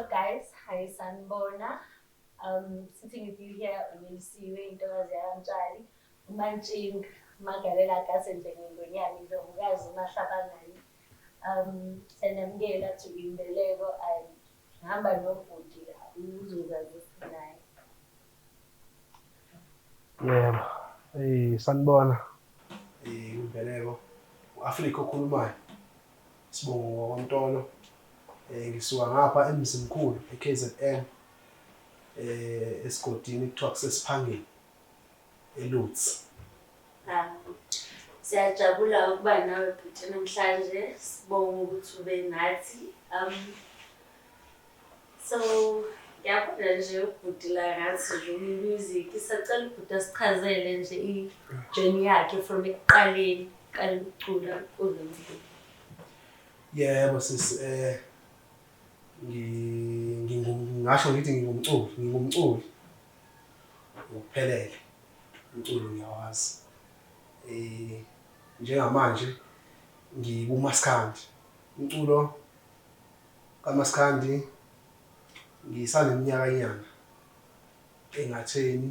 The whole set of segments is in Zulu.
Guys, hi sanibona. Sitting with you here, uMelisiwe, intokazi yakaMtshali, uMantshinga, Magalela kaSendle Ngonyani, Indlovukazi uMahlabangani. Siyanamukela to Imbeleko and ngihamba nobhuti la uzozazisa naye. Yebo, sanibona. Imbeleko u-Afrika okhulumayo. Sibongo ngokwaMtolo. Ngisuka ngapha eMzimkhulu e-KZN, esigodini kuthiwa kuseSiphangeni eLutsi. Siyajabula ukuba nawe bhuti namhlanje, sibonga ukuthi ube nathi. So ngiyabona nje ubhuti la ngathi nje music, sacela ubhuti asichazele nje i-journey yakhe from ekuqaleni, qala ukucula kuze kube. Yebo sisi, ngingasho ngithi ngingumculi, ngingumculi ngokuphelele. Umculo ngiyawazi. Njengamanje ngikumaskandi. Umculo kamaskandi ngisaneminyaka nyana engatheni,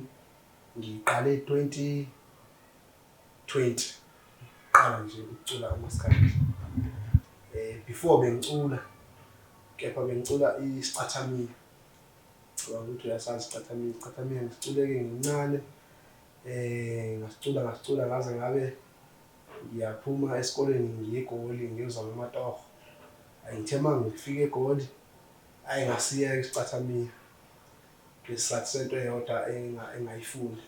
ngiqale 2020 qala nje ukucula umaskandi. Before bengicula, kepha bengicula isicathamiya. Ngicabanga ukuthi uyasazi isicathamiya. Isicathamiya ngisicule-ke ngincane, ngasicula ngasicula ngaze ngabe ngiyaphuma esikoleni ngiye eGoli ngiyozama amatoho. Hhayi, ngithe uma ngifika eGoli, hhayi, ngasiyeka isicathamiya ngesizathu sento eyodwa engayifuni.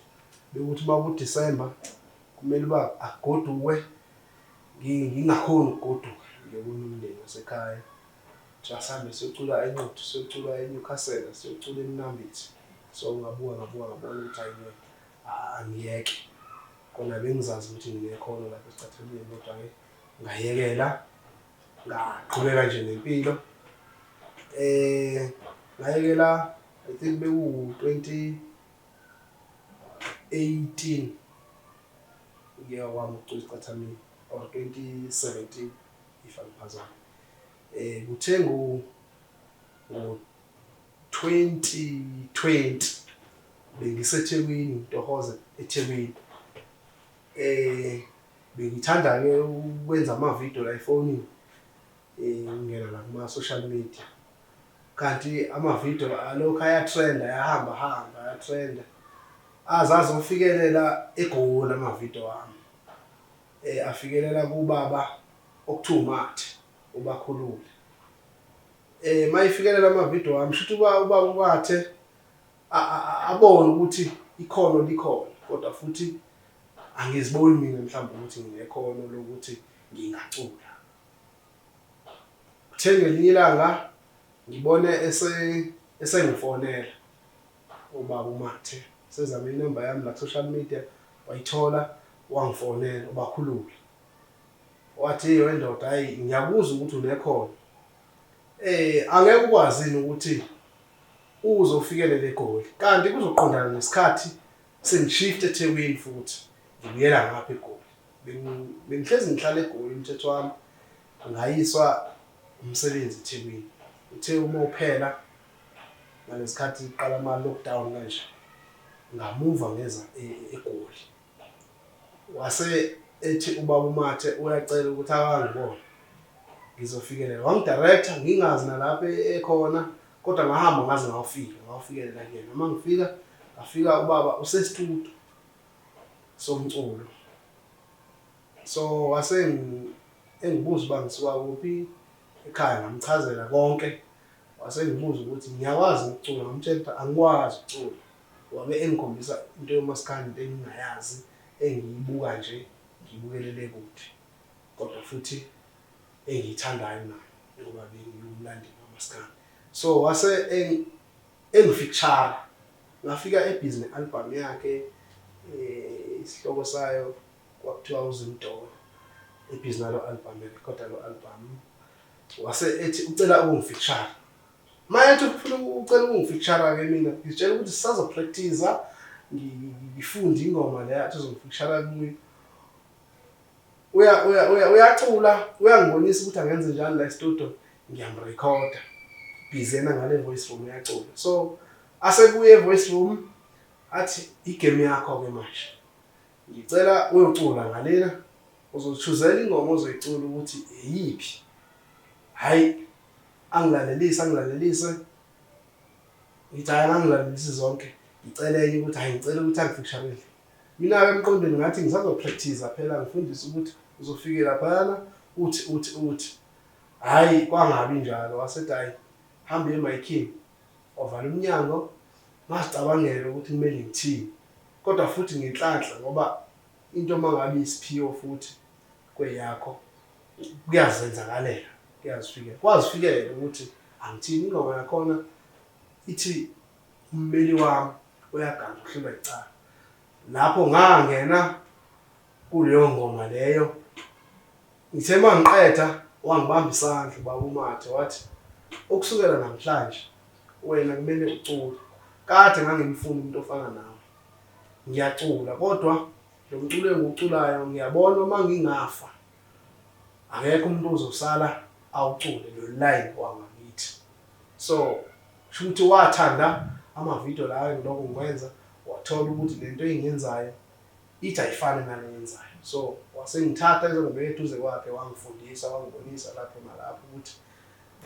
Bekuthi uma ku-December kumele uba agodukwe, ngingakhoni ukugoduka ngiyobona umndeni wasekhaya. Kuthiwa asihambe siyocula eNquthu, siyocula eNewcastle, siyocula eMnambithi. So ngabuka ngabuka ngabona ukuthi hhayi ngeke, angiyeke. Kona bengizazi ukuthi nginekhono lapha esicathamiyeni, kodwa-ke ngayekela, ngaqhubeka nje nempilo. Ngayekela, I think beku 2018 ukuyeka kwami ukucula isicathamiya or 2017 if angiphazami. Kuthe ngo 2020 bengiseThekwini, ngitohoza eThekwini. Bengithanda-ke ukwenza amavidiyo la efonini, ngingena la kuma-social media. Kanti amavidiyo alokhu aya-trend-a, ayahamba hamba aya-trend-a. Aze azofikelela eGoli amavidiyo wami. Afikelela kubaba okuthiwa uMathe, uBakhulule. Mayifikelela amavidiyo wami, shuthi ubaba uMathe abone ukuthi ikhono likhona, kodwa futhi angiziboni mina mhlawumbe ukuthi nginekhono lokuthi ngingacula. Kuthe ngelinye ilanga ngibone esengifonela ubaba uMathe, sezame inamba yami la ku-social media wayithola, wangifonela uBakhulule. Wathi, we ndoda, hhayi, ngiyakuzwa ukuthi unekhono. Angeke ukwazi yini ukuthi uzofikelela eGoli, kanti kuzoqondana nesikhathi sengi-shift eThekwini futhi ngibuyela ngapha eGoli. Bengihlezi ngihlala eGoli, umthetho wami ngayiswa umsebenzi eThekwini. Uthe uma uphela ngalesikhathi kuqala ama-lockdown kanje, ngamuva ngeza eGoli. Wase ethi ubaba uMathe uyacela ukuthi akangibone ngizofikelela. Wangi-director ngingazi nalapho ekhona, kodwa ngahamba ngaze ngawufika, ngawufikelela kuyena. Uma ngifika, ngafika ubaba use-studio somculo. So wase engibuza uba ngisuka kuphi ekhaya, ngamchazela konke. Wase engibuza ukuthi ngiyakwazi ukucula, ngamtshela ukuthi angikwazi ukucula. Wabe engikhombisa into yomaskandi, into engingayazi, engiyibuka nje ngiyibukelele kude, kodwa futhi engiyithandayo nayo ngoba bengiwumlandeli wamaskandi. So wase engi-feature, ngafika ebhizi ne-album yakhe, isihloko sayo kwakuthiwa uZimdollar, ebhizi nalo album, erekhoda lo album. Wase ethi ucela ukungi-feature. Mayethi ufuna ucela ukungi-feature-ke, mina ngitshela ukuthi sisazo-practice, ngifunde ingoma le athi uzongi-feature kuyo. Uyacula, uyangibonisa ukuthi angenze njani la e-studio, ngiyamrekhoda. Busy yena ngale voice room uyacula. So asebuye voice room athi igame yakho ke manje. Ngicela uyocula ngalena uzochuzela ingoma ozoyicula ukuthi eyiphi. Hayi angilalelise angilalelise. Ngithi hayi angilalelisi zonke. Ngicela enye ukuthi hayi ngicela ukuthi angifeaturele. Mina-ke emqondweni ngathi ngisazopractice phela ngifundise ukuthi uzofike laphayana uthi uthi uthi. Hhayi kwangabi njalo wasethi hhayi hamba uye emayikhini wavala umnyango ngazicabangela ukuthi kumele ngithini. Kodwa futhi ngenhlanhla ngoba into uma ngabe iyisiphiwo futhi kweyakho kuyazenzakalela kuyazifikela. Kwazifikela ukuthi angithini ingoma yakhona ithi ummeli wami uyaganga uhlulwa icala. Lapho ngangena kuleyo ngoma leyo ngithe uma ngiqeda wangibamba isandla ubaba uMathe wathi ukusukela namhlanje wena kumele ucule. Kade ngangimfuna umuntu ofana nawe. Ngiyacula kodwa lo mculo engiwuculayo ngiyabona uma ngingafa akekho umuntu ozosala awucule lo line wangakithi. So kusho ukuthi wathanda amavidiyo lawa engilokhu ngiwenza wathola ukuthi lento engiyenzayo ithi ayifane nale yenzayo. So wasengithatha ezongibeka eduze kwakhe wangifundisa wangibonisa lapho nalapho ukuthi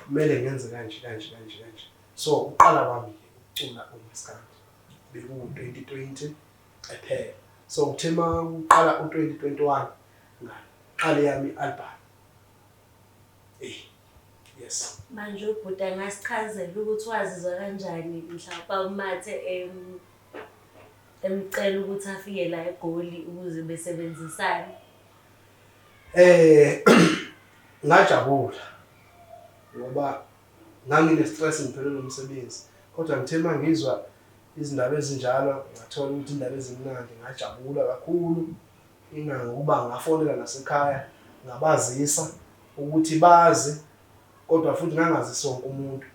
kumele ngenze kanje kanje kanje kanje. So uqala kwami-ke ukucula umaskandi beku-2020 ephela. So kuthe uma kuqala u-2021 ngaqala eyami i-album. Eh, yes. Manje ubhuti angasichazela ukuthi wazizwa kanjani mhla uMathe emcela ukuthi afike la eGoli ukuze besebenzisane. Eh ngajabula ngoba ngangine stress ngiphelelwe umsebenzi kodwa ngithe mangizwa izindaba ezinjalo ngathola ukuthi indaba ezimnandi ngajabula kakhulu ingangokuba ngafonela nasekhaya ngabazisa ukuthi bazi kodwa futhi ngangazisi wonke umuntu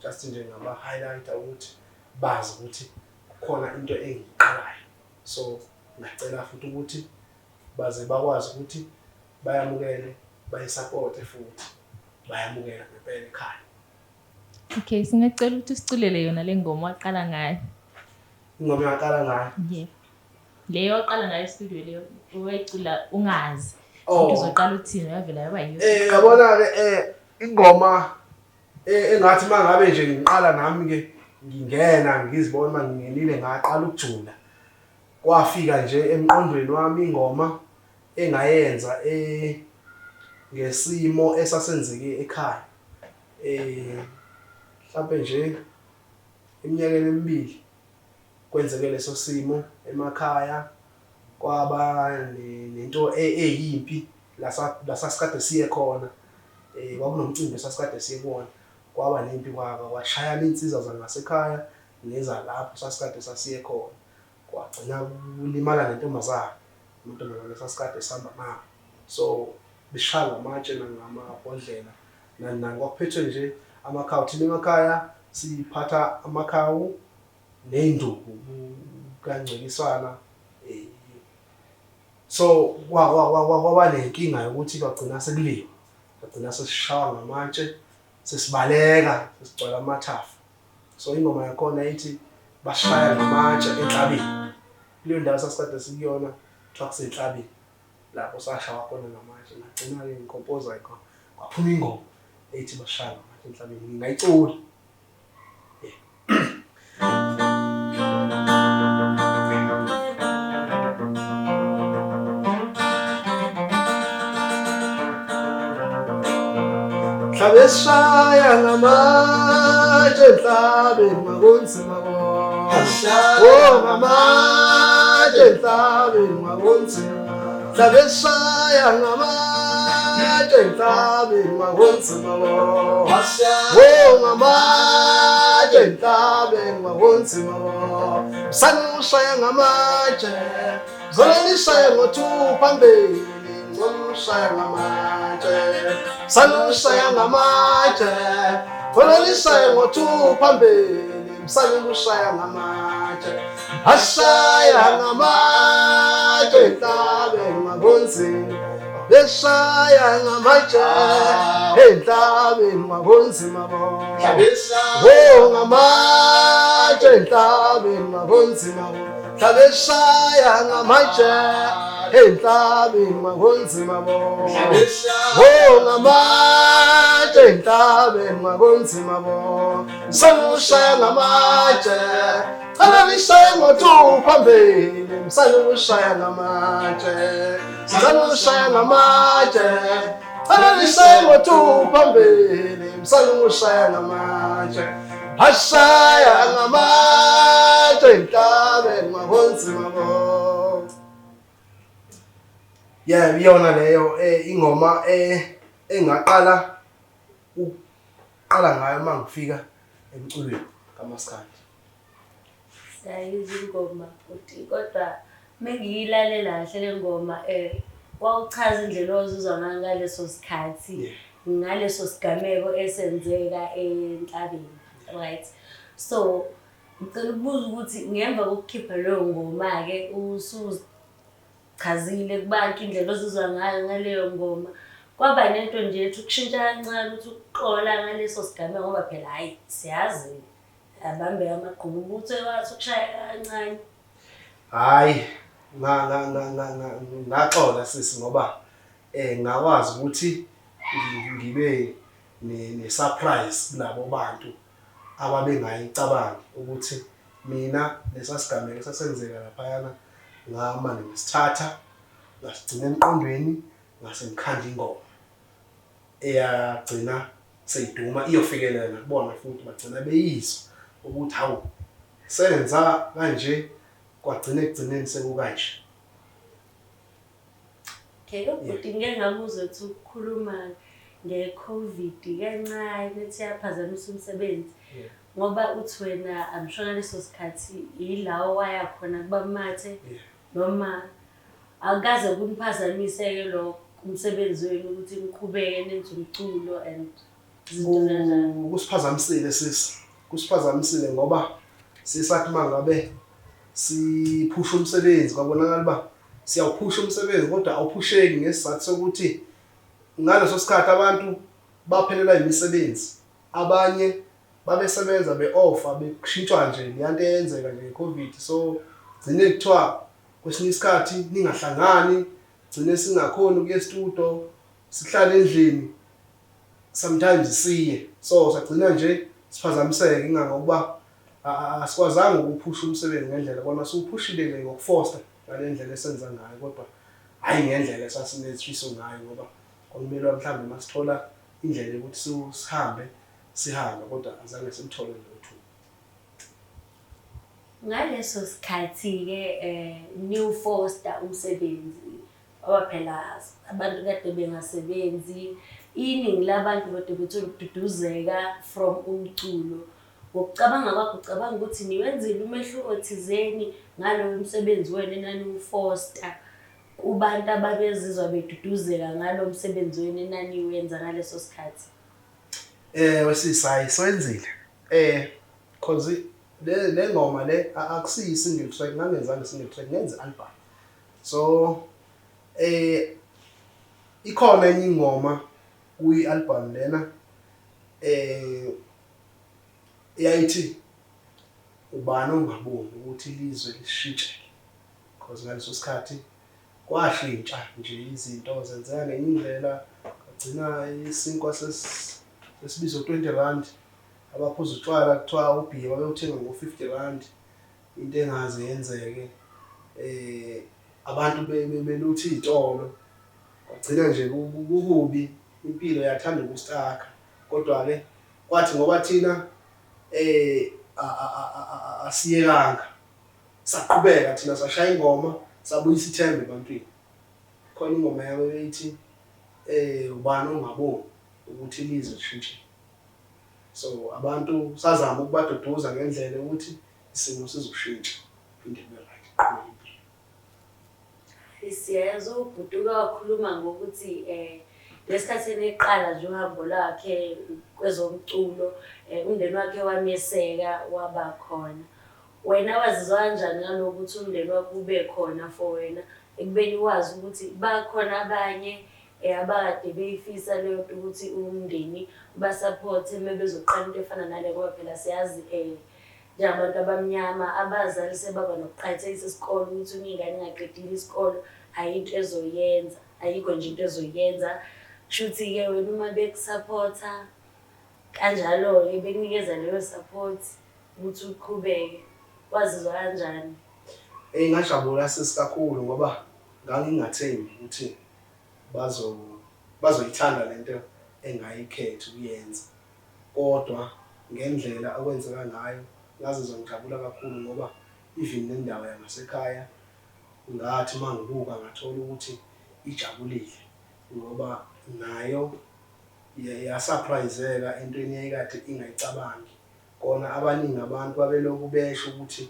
just nje ngaba highlighter ukuthi bazi ukuthi kukhona into engiyiqalayo so ngacela futhi ukuthi baze bakwazi ukuthi bayamukele bayisupporte futhi bayamukela ngempela ekhaya. Okay, singacela ukuthi usiculele yona le ngoma waqala ngayo. Ingoma engaqala ngayo? Yeah. Leyo waqala ngayo studio leyo owayicula ungazi. Futhi uzoqala uthini yavela yaba yiyo. Eh yabona ke ingoma engathi mangabe nje ngiqala nami ke ngingena ngizibona mangingenile ngaqala ukujula. Kwafika nje emqondweni wami ingoma engayenza ngesimo esasenzeke ekhaya. Mhlampe nje eminyakeni emibili kwenzeke leso simo emakhaya kwaba nento eyimpi lasasikade siye khona. Kwakunomcimbi esasikade siye kuwona kwaba nempi kwashayana iy'nsiza zangasekhaya nezalapho sasikade sasiye khona. Kwagcina kulimala nentombazane, amantombazane esasikade sihamba nawo. So beshaya ngamatshe nangamabhodlela nani nani kwakuphethwe nje amakhawu. Thina emakhaya siphatha amakhawu ney'nduku kuyangcweliswana. So kwaba nenkinga yokuthi kwagcina sekuliwa, kwagcina sesishawa ngamatshe sesibaleka sesigcwala amathafa. So ingoma yakhona ithi bashaya ngamatshe enhlabeni. Kuleyo ndawo sasikade sikuyona kuthiwa kusenhlabeni lapho sashawa khona ngamatshe. Ngagcina-ke ngikompoza khona kwaphuma ingoma ethi bashaya ngamatshe enhlabeni. Ngingayicula. Hlabeshaya ngamatshe enhlabeni makunzima bo. Oh ngamatshe enhlabeni makunzima. Hlabeshaya ngamatshe enhlabeni makunzima bo. Oh ngamatshe enhlabeni makunzima bo. Msanushaya ngamatshe, zonishaye ngo-2 phambili. Ngomshaya ngamatshe, sanushaya ngamatshe, zonishaye ngo-2 phambili. Msanushaya ngamatshe, ashaya ngamatshe enhlabeni makunzima. Beshaya ngamatshe enhlabeni makunzima bo. Oh ngamatshe enhlabeni makunzima bo. Hlabeshaya ngamatshe enhlabeni makunzima bo. Oh ngamatshe enhlabeni makunzima bo. Sanushaya ngamatshe. Cela nishaye ngo-2 phambili, msanushaya ngamatshe. Sanushaya ngamatshe. Cela nishaye ngo-2 phambili, msanushaya ngamatshe. Bashaya ngamatshe enhlabeni makunzima bo. Yeah, iyona leyo ingoma engaqala ukuqala ngayo uma ngifika emculweni kaMaskandi. Siyayizwa ingoma bhuti, kodwa mengiyilalela kahle le ngoma wawuchaza indlela owazizwa ngayo ngaleso sikhathi, ngaleso sigameko esenzeka enhlabeni, right? So ngicela ukubuza ukuthi ngemva kokukhipha leyo ngoma-ke usuzichazile kubantu indlela ozizwa ngayo ngaleyo ngoma, kwaba nento nje ethi ukushintsha kancane ukuthi ukuxola ngaleso sigameko, ngoba phela hhayi siyazi abambe amagqubu ukuthi wathi ukushaya kancane. Hhayi, ngaxola sisi ngoba ngakwazi ukuthi ngibe ne-surprise kulabo bantu ababengayicabangi ukuthi mina lesa sigameko esasenzeka laphayana ngamane ngasithatha ngasigcina emqondweni ngase ngikhanda ingoma eyagcina seyiduma iyofikelela nakubona futhi bagcina beyizwa ukuthi hawu senza kanje kwagcina ekugcineni sekukanje. Okay, ubhuti ngike ngamuzwa ethi ukukhuluma nge-COVID kancane ethi yaphazamisa umsebenzi. Ngoba uthi wena I'm sure ngaleso sikhathi yila owaya khona kubaMathe noma akukaze kuniphazamise-ke lokho umsebenzi wenu ukuthi niqhubeke nenze umculo and izinto kanjalo? Kusiphazamisile sisi, kusiphazamisile ngoba sisathi uma ngabe siphusha umsebenzi kwabonakala uba siyawuphusha umsebenzi kodwa awuphusheki ngesizathu sokuthi ngaleso sikhathi abantu baphelelwa imisebenzi, abanye babesebenza be-offa bekushintshwa nje leya nto eyenzeka nje nge-COVID. So gcine kuthiwa kwesinye isikhathi ningahlangani, gcine singakhoni ukuya e-studio, sihlale endlini sometimes siye. So sagcina nje siphazamiseke ingangokuba asikwazanga ukuphusha umsebenzi ngendlela kona siwuphushile nje ngokufosta ngale ndlela esenza ngayo, kodwa hhayi ngendlela esasinesifiso ngayo ngoba kwakumele mhlawumbe masithola indlela yokuthi sihambe sihambe, kodwa azange simthole leyo thuba. Ngaleso sikhathi-ke New Foster umsebenzi ngoba phela abantu kade bengasebenzi, iningi labantu kade bethola ukududuzeka from umculo. Ngokucabanga kwakho ucabanga ukuthi niwenzile umehluko thizeni ngalowo msebenzi wenu enaniwufosta kubantu ababezizwa beduduzeka ngalo msebenzi wenu enaniwenza ngaleso sikhathi? Sisi, hhayi siwenzile. Cause le ngoma le akusiyo i-single track, ngangenzanga i-single track, ngenza i-album. So ikhona enye ingoma kwi-album lena eyayithi ubani ongaboni ukuthi ilizwe lishintshile, cause ngaleso sikhathi kwashintsha nje izinto zenzeka ngenye indlela, kwagcina isinkwa sesibizwa 20 rand, abaphuza utshwala kuthiwa ubhiya babewuthenga ngo-50 rand, into engaze yenzeke. Abantu belutha iy'tolo, kwagcina nje kukubi, impilo yathanda ukustakha. Kodwa-ke kwathi ngoba thina asiyekanga, saqhubeka thina sashaya ingoma sabuyisa ithemba ebantwini. Khona ingoma yabo eyithi ubani ongaboni ukuthi ilizwe lishintshile. So abantu sazama ukubaduduza ngendlela yokuthi isimo sizoshintsha phinde kube right, iqhubeke impilo. Siyezwa ubhuti uke wakhuluma ngokuthi ngesikhathi eneqala nje uhambo lwakhe kwezomculo, umndeni wakhe wameseka waba khona. Wena wazizwa kanjani ngalokhu ukuthi umndeni wakho ube khona for wena ekubeni wazi ukuthi bakhona abanye Abakade beyifisa leyo nto ukuthi umndeni ubasaphothe uma bezoqala into efana nale ngoba phela siyazi njengabantu abamnyama abazali sebaba nokuqakathekisa isikole ukuthi uma iy'ngane ingaqedile isikolo ayikho into ezoyenza, ayikho nje into ezoyenza. Kushuthi-ke wena uma bekusaphotha kanjalo-ke bekunikeza leyo support ukuthi uqhubeke, wazizwa kanjani? Eyi ngajabula sisi kakhulu ngoba ngangingathembi ukuthi bazoyithanda lento engayikhetha ukuyenza. Kodwa ngendlela okwenzeka ngayo ngazizwa ngijabula kakhulu ngoba even nendawo yangasekhaya ngathi uma ngibuka ngathola ukuthi ijabulile ngoba nayo yasurpriseka entweni eyayikade ingayicabangi. Kona abaningi abantu babelokhu besho ukuthi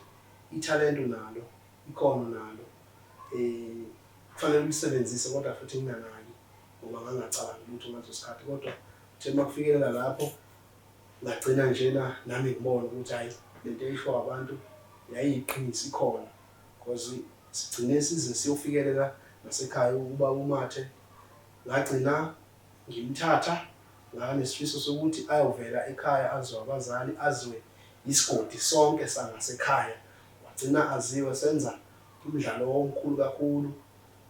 ithalente unalo, ikhono unalo, kufanele ulisebenzise kodwa futhi nginganaki ngoba ngangingacabangi lutho ngaleso sikhathi. Kodwa kuthe uma kufikelela lapho ngagcina njena nami ngibona ukuthi hhayi lento eyishiwo abantu yayiyiqiniso ikhona because sigcine size siyofikelela nasekhaya ubaba uMathe ngagcina ngimthatha nganesifiso sokuthi ayovela ekhaya azwe abazali azwe isigodi sonke sangasekhaya. Wagcina aziwe senza umdlalo omkhulu kakhulu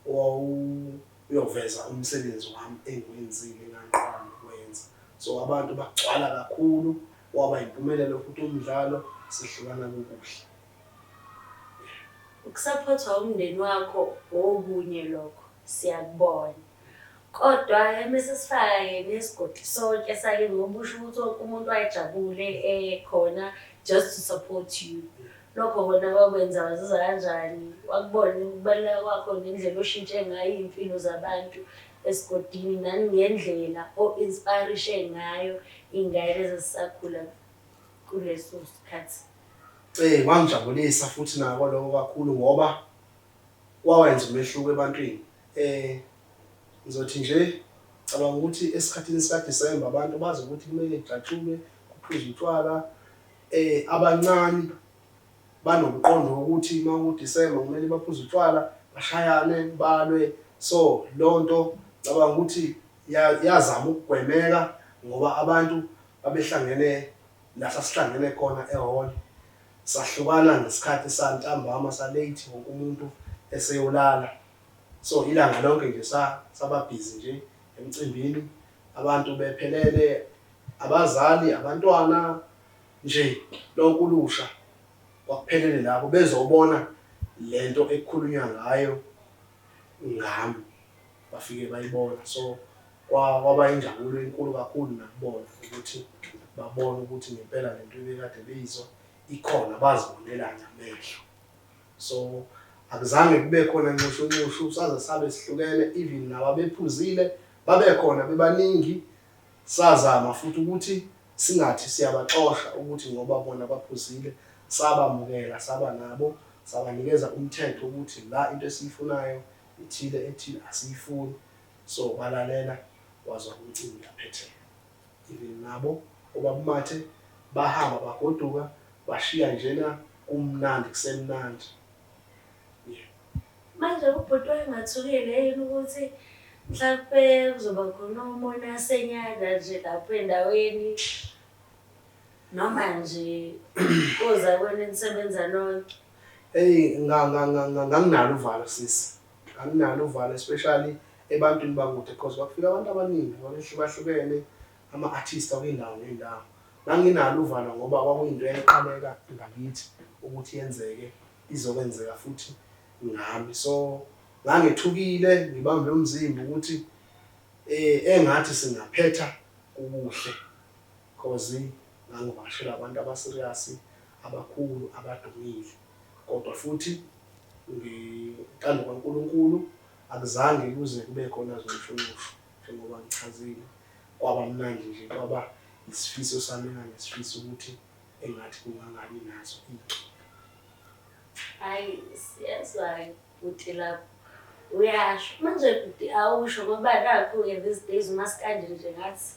owawuyoveza umsebenzi wami engiwenzile engangiqala nokuwenza. So abantu bagcwala kakhulu waba impumelelo futhi umdlalo sihlukana kukuhle. Ukusaphothwa umndeni wakho okunye lokho siyakubona. Kodwa-ke mese sifaka-ke nesigodi sonke sake ngoba usho ukuthi wonke umuntu wayejabule ekhona just to support you. Lokho kona kwakwenza wazizwa kanjani? Wakubona ukubaluleka kwakho ngendlela oshintshe ngayo iy'mpilo zabantu esigodini nangendlela o-inspire-ishe ngayo iy'ngane ezisakhula kuleso sikhathi. Kwangijabulisa futhi nako lokho kakhulu ngoba kwawenza umehluko ebantwini. Ngizothi nje cabanga ukuthi esikhathini sikaDisemba abantu bazi ukuthi kumele kujatshulwe, kuphuzwe utshwala. Abancane banomqondo wokuthi uma kuDisemba kumele baphuze utshwala, bashayane, balwe. So leyo nto cabanga ukuthi yazama ukugwemeka ngoba abantu babehlangene la sasihlangene khona ehholo. Sahlukana ngesikhathi santambama sa-late wonke umuntu eseyolala. So ilanga lonke nje saba busy nje emcimbini, abantu bephelele, abazali, abantwana nje lonke ulusha kwakuphelele lapho bezobona lento ekukhulunywa ngayo ngami bafike bayibona. So kwaba injabulo enkulu kakhulu nakubona ukuthi babone ukuthi ngempela lento ebekade beyizwa ikhona bazibonela ngamehlo. So akuzange kube khona nxushunxushu saze sabe sihlukene even nababephuzile babekhona bebaningi. Sazama futhi ukuthi singathi siyabaxosha ukuthi ngoba bona baphuzile, sabamukela saba nabo sabanikeza umthetho ukuthi la into esiyifunayo ithile ethile asiyifuni. So balalela wazwa umcimbi uyaphetheka. Even nabo obaba uMathe bahamba bagoduka bashiya njena kumnandi kusemnandi. Yeah. Manje ubhuti wayengathukile yini ukuthi mhlampe kuzoba khona umonasenyana nje lapho endaweni noma nje kuza kwena nisebenza nonke? Eyi nganginalo uvalo sisi. Nganginalo uvalo especially ebantwini bakude because kwakufika abantu abaningi abehlukahlukene ama-artist akwindawo ney'ndawo. Nganginalo uvalo ngoba kwakuyinto eyayiqaleka ngakithi ukuthi yenzeke izokwenzeka futhi ngami. So ngangethukile ngibambe umzimba ukuthi engathi singaphetha kukuhle because ngangivakashela abantu aba-serious abakhulu abadumile. Kodwa futhi ngentando kaNkulunkulu akuzange kuze kube khona zinxushunxushu njengoba ngichazile. Kwaba mnandi nje kwaba isifiso sami engangisifisa ukuthi engathi kungangabi nazo iy'nkinga. Hhayi siyezwa-ke bhuti lapho uyasho manje bhuti awusho ngoba nakhu-ke these days umaskandi nje ngathi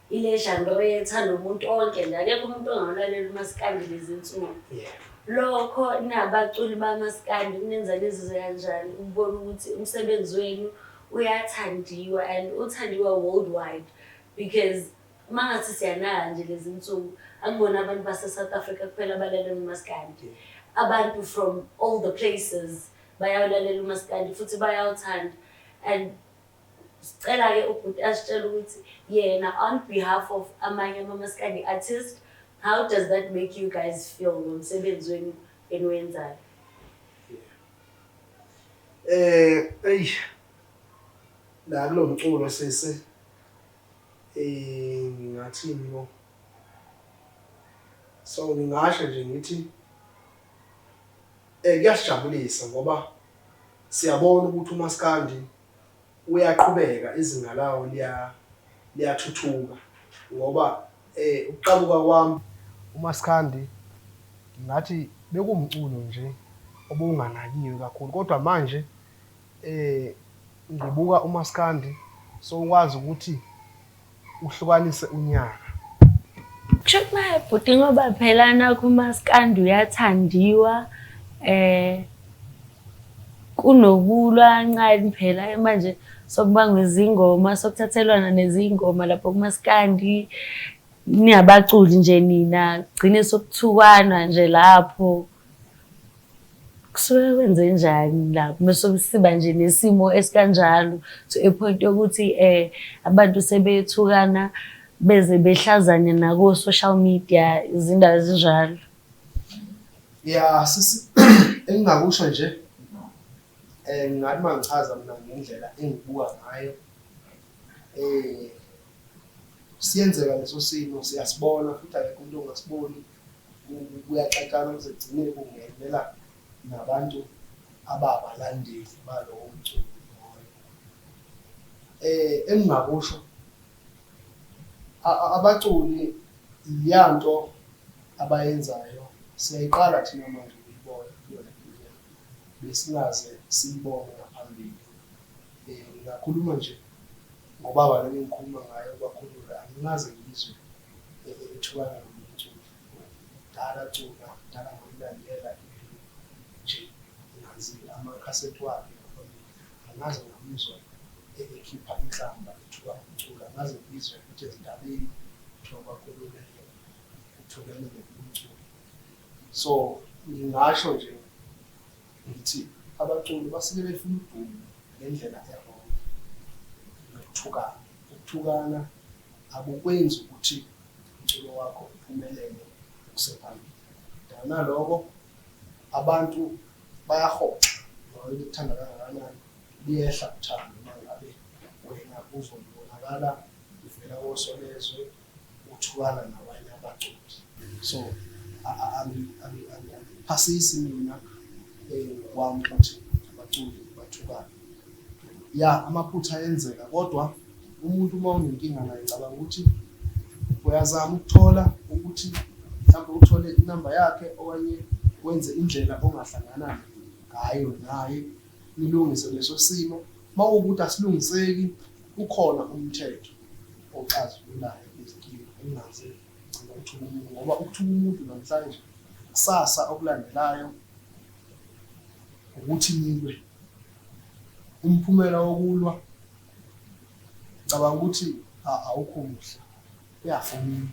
ile genre ethanda umuntu onke nje akekho umuntu ongawulalela umaskandi lezi nsuku. Lokho nabaculi bamaskandi kunenza nizizwe kanjani ukubona ukuthi umsebenzi wenu Uyathandiwa and uthandiwa worldwide because uma ngathi siyanaka nje lezi nsuku, akubona abantu base-South Africa kuphela abalalela umaskandi. Abantu from all the places bayawulalela umaskandi futhi bayawuthanda. And sicela-ke ubhuti asitshele ukuthi yena, on behalf of amanye amamaskandi artist, how does that make you guys feel ngomsebenzi wenu eniwenzayo? Eyi, la kulo mculo sisi, ngingathini bo? So ngingasho nje ngithi kuyasijabulisa ngoba siyabona ukuthi umaskandi uyaqhubeka, izinga lawo liyathuthuka ngoba ukuqabuka kwami umaskandi ngingathi bekumculo nje obunganakiwe kakhulu, kodwa manje ngibuka umaskandi sowukwazi ukuthi uhlukanise unyaka. Kusho bhuti, ngoba phela nakho umaskandi uyathandiwa, kunokulwa kancane phela manje, sokubangwa izingoma, sokuthathelwana nezingoma lapho kumaskandi, ningabaculi nje nina gcine sokuthukwana nje lapho. Kusuke kwenze njani lapho mase siba nje nesimo esikanjalo to a point yokuthi abantu sebethukana beze behlazane nako-social media, izindawo ezinjalo? Ya sisi, engingakusho nje, ngingathi uma ngichaza mina ngendlela engibuka ngayo, siyenzeka leso simo, siyasibona futhi akekho umuntu ongasiboni. Kuyaxatshana kuze kugcine kungenela nabantu ababalandeli balowo mculo loyo. Engingakusho, abaculi leyanto abayenzayo siyayiqala thina manje ukuyibona kuyona indlela, besingaze siyibone ngaphambili. Ngingakhuluma nje ngobaba lo engikhuluma ngaye, uBakhulule, angikaze ngizwe ethukana nomculo. Kudala acula, kudala ngamlandela nje, ngazi amakhasethi wakhe ngaphambili, angaze ngamuzwa ekhipha inhlamba ethuka umculo, angaze ngizwe futhi ezindabeni kuthiwa uBakhulule uthukene nomculo. So ngingasho nje ngithi abaculi basuke befuna udumo ngendlela e-wrong nokuthukana. Ukuthukana akukwenzi ukuthi umculo wakho uphumelele ukusephambili. Naloko abantu bayahoxa noma bekuthanda kangakanani, liyehla uthando uma ngabe wena uzobonakala uvela koSolezwe uthukana nabanye abaculi. So angiphasisi mina ngokwami ukuthi abaculi bathukane. Ya, amaphutha ayenzeka, kodwa umuntu uma unenkinga naye ngicabanga ukuthi uyazama ukuthola ukuthi mhlawumbe uthole inamba yakhe okanye wenze indlela ongahlangana ngayo naye nilungise leso simo. Uma kuwukuthi asilungiseki, kukhona umthetho oxazululayo izinkinga, ungaze ugcine uthuka umuntu, ngoba ukuthuka umuntu namhlanje, kusasa okulandelayo ukuthi nilwe. Umphumela wokulwa ngicabanga ukuthi awukho muhle, uyafa omunye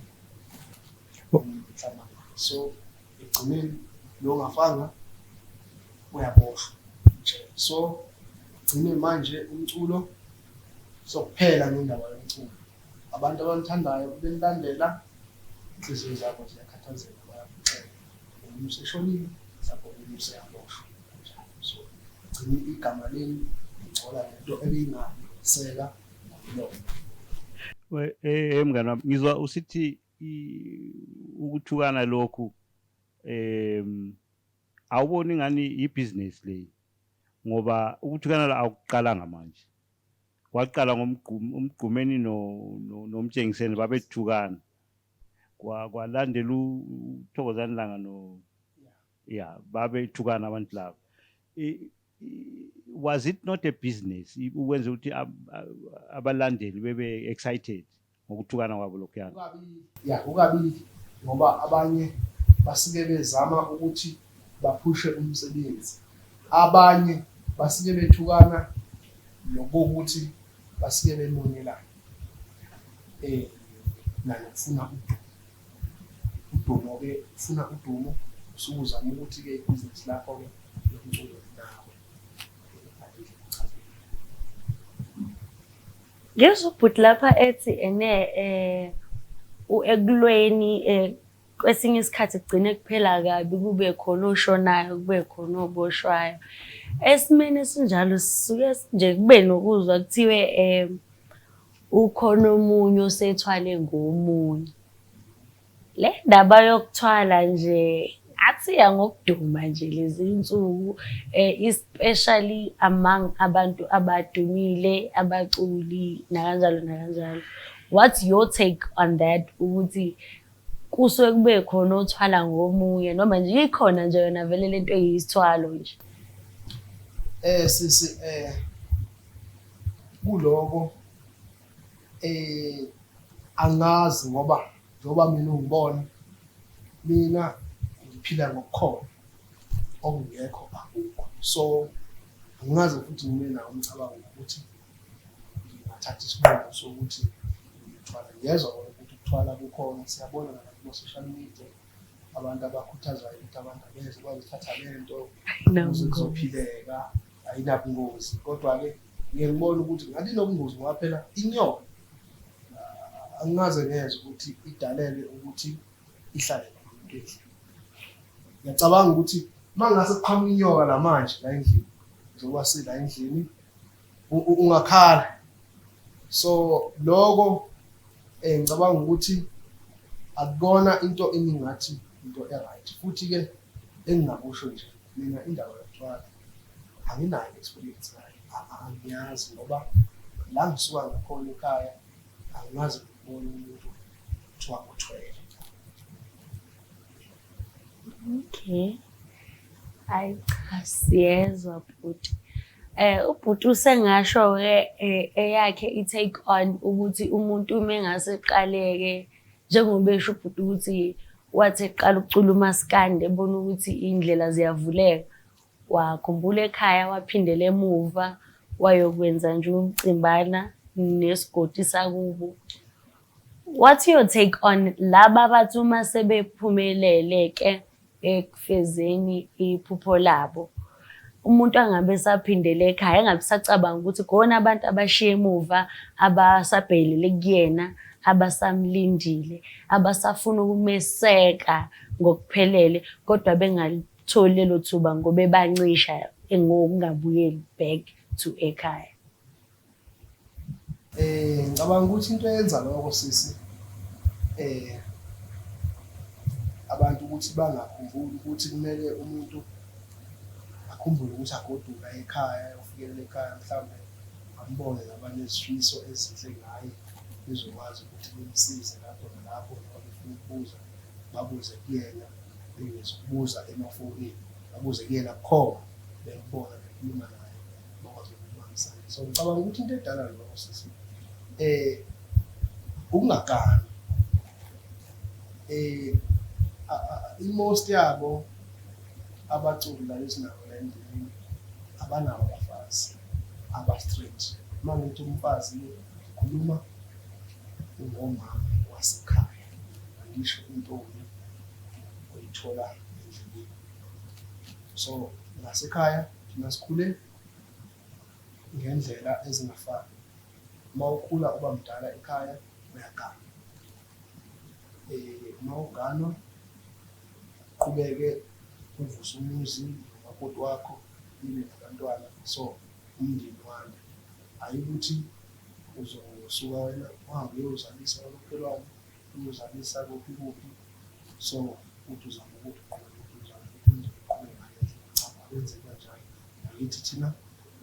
mhlawumbe. So ekugcineni lo ongafanga uyaboshwa nje. So gcine manje umculo sokuphela ngendaba yomculo. Abantu abanithandayo benilandela, inhliziyo zabo ziyakhathazeka, bayaphoxeka. Omunye useshonile, mhlawumbe omunye useyaboshwa kanjalo. So gcine igama lenu lingcola ngento ebingalungiseka ngomlomo. Mngani wami, ngizwa usithi ukuthukana lokhu awuboni ngani ibhizinisi leyi, ngoba ukuthukana la akuqalanga manje, kwaqala ngomgqumeni noMtshengiseni babethukana, kwalandela uThokozani Langa no ya babethukana abantu laba. Was it not a business ukwenza ukuthi abalandeli bebe excited ngokuthukana kwabo lokhuyana? Ya, kukabili, ngoba abanye basuke bezama ukuthi baphushe umsebenzi, abanye basuke bethukana. Lokuthi basuke bemonelana nanokufuna udumo. Udumo-ke, ufuna udumo, usuke uzama ukuthi-ke ibhizinisi lakho-ke lomculo nawe. Ngizwa ubhuti lapha ethi ene ekulweni kwesinye isikhathi kugcine kuphela kabi, kube khona oshonayo, kube khona oboshwayo. Esimeni esinjalo sisuke nje kube nokuzwa kuthiwe ukhona omunye osethwale ngomunye. Le ndaba yokuthwala nje ngathi iya ngokuduma nje lezi nsuku, especially among abantu abadumile, abaculi nakanjalo nakanjalo. What's your take on that, ukuthi kusuke kube khona othwala ngomunye noma nje ikhona nje yona vele lento eyisithwalo nje? Sisi, kuloko angazi, ngoba njengoba mina ungibona, mina ngiphila ngokukhona, okungekho akukho. So angaze futhi ngibe nawo umcabango wokuthi ngingathatha isinqumo sokuthi ngithwala. Ngiyezwa kona ukuthi ukuthwala kukhona, siyabona nakuma-social media abantu abakhuthazayo ukuthi abantu abeze bazothatha le nto ukuze kuzophileka, ayinabungozi. Kodwa-ke ngiye ngibone ukuthi ngathi inobungozi, ngoba phela inyoka angikaze ngezwe ukuthi idalelwe ukuthi ihlale nomuntu endlini. Ngiyacabanga ukuthi uma ngase kuqhamuka inyoka la manje la endlini, njengoba sila endlini, ungakhala. So lokho ngicabanga ukuthi akukona into engingathi into e-right. Futhi-ke engingakusho nje mina, indaba yokuthwala anginayo experience nayo, angiyazi, ngoba la ngisuka ngakhona ekhaya angazi ngikubona umuntu kuthiwa uthwele. Okay. Hayi cha, siyezwa bhuti. Ubhuti usengasho-ke eyakhe i-take on ukuthi umuntu uma engase eqaleke, njengoba esho ubhuti ukuthi wathi eqala ukucula umaskandi ebona ukuthi iy'ndlela ziyavuleka, wakhumbula ekhaya, waphindela emuva wayokwenza nje umcimbana nesigodi sakubo. What's your take on laba abathi uma sebephumelele-ke ekufezeni iphupho labo, umuntu angabe esaphindela ekhaya, engabe esacabanga ukuthi khona abantu abashiye emuva abasabhekelele kuyena, abasamlindile, abasafuna ukumeseka ngokuphelele, kodwa bengalitholi lelo thuba ngoba ebancisha ngokungabuyeli back to ekhaya? Ngicabanga ukuthi into eyenza lokho sisi, abantu ukuthi bangakhumbuli ukuthi kumele umuntu akhumbule ukuthi agoduke aye ekhaya, ayofikelela ekhaya, mhlawumbe ambone nabanezifiso ezinhle ngaye, bezokwazi ukuthi bemsize lapho nalapho, noma befuna ukubuza babuze kuyena, bengezukubuza emafonini, babuze kuyena bukhoma, bembona bekhuluma naye, bakwazi ukubambisana. So ngicabanga ukuthi into edala lokho sisi, ukungagani. I-most yabo abaculi la esinabo la endleleni abanabo abafazi aba-straight. Uma ngithi umfazi, ngikhuluma ngomama wasekhaya, angisho intombi oyithola endleleni. So ngasekhaya thina sikhule ngendlela ezingafani. Uma ukhula uba mdala ekhaya, uyagana. Uma uganwa, uqhubeke uvuse umuzi nomakoti wakho, nibe nabantwana, so umndeni wande. Hhayi ukuthi uzosuka wena uhambe uyozalisa kwamakhelwane, uyozalisa kuphi kuphi, so uthi uzama ukuthi uqhubeke, uzama ukuthi umndeni uqhubeke ngale ndlela. Cha, akwenzeki kanjalo. Angithi thina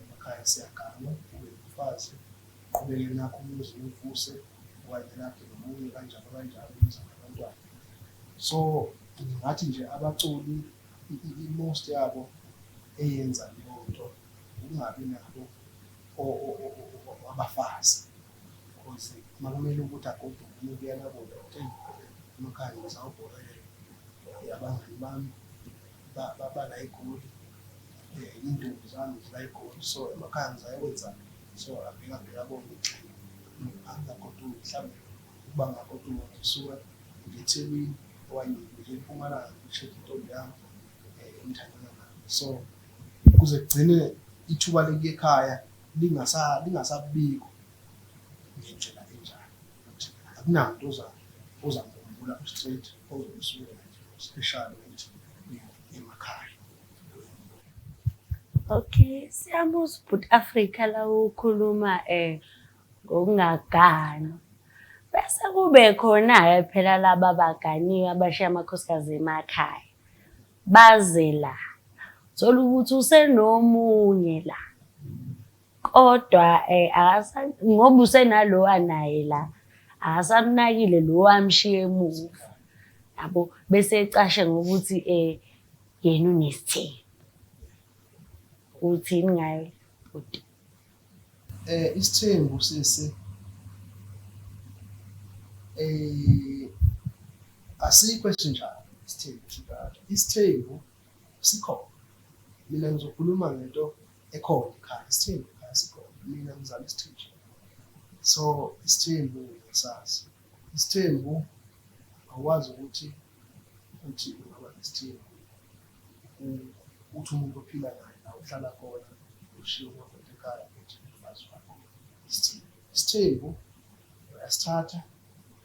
emakhaya siyaganwa, ube nomfazi, uqhubeke nakho umuzi uwuvuse, okanye nakhe nomunye kanjalo kanjalo, nizale abantwana. So ngingathi nje abaculi i-most yabo eyenza leyo nto ukungabi nabo abafazi, because uma kumele ukuthi agoduke umuntu uyena kude, eyi, emakhaya ngisawubhorekela, abangani bami bala eGoli, iy'ntombi zami zila eGoli, so emakhaya ngizayokwenzani? So abheka bheka abone ukuthi angagoduki mhlawumbe ukuba ngagoduka ngisuka ngeThekwini okanye nje eMpumalanga ngi-check intombi yami engithandana nayo. So kuze kugcine ithuba lokuya ekhaya lingasabikho ngendlela enjalo ukuthi akunamuntu ozamkhumbula u-straight ozomsukela nje special ukuthi uya emakhaya. Okay, siyamuzwa ubhuti Africa la ukhuluma ngokungaganwa. Bese kube khona-ke phela laba abaganiwe abashiya amakhosikazi emakhaya. Baze la. Thola ukuthi usenomunye la. Kodwa ngoba usenalo anaye la, akasamnakile lo amshiya emuva. Yabo, bese ecashe ngokuthi yena unesithembu. Uthini ngayo bhuti? Isithembu sisi asikho esinjalo isithembu esinjalo. Isithembu sikhona. Mina ngizokhuluma ngento ekhona ekhaya. Isithembu ekhaya sikhona. Mina ngizala isithembu. So isithembu ngiyasazi. Isithembu awukwazi ukuthi uthi ungaba nesithembu uthi umuntu ophila naye la uhlala khona ushiye umakoti ekhaya uthi umfazi wakho isithembu. Isithembu uyasithatha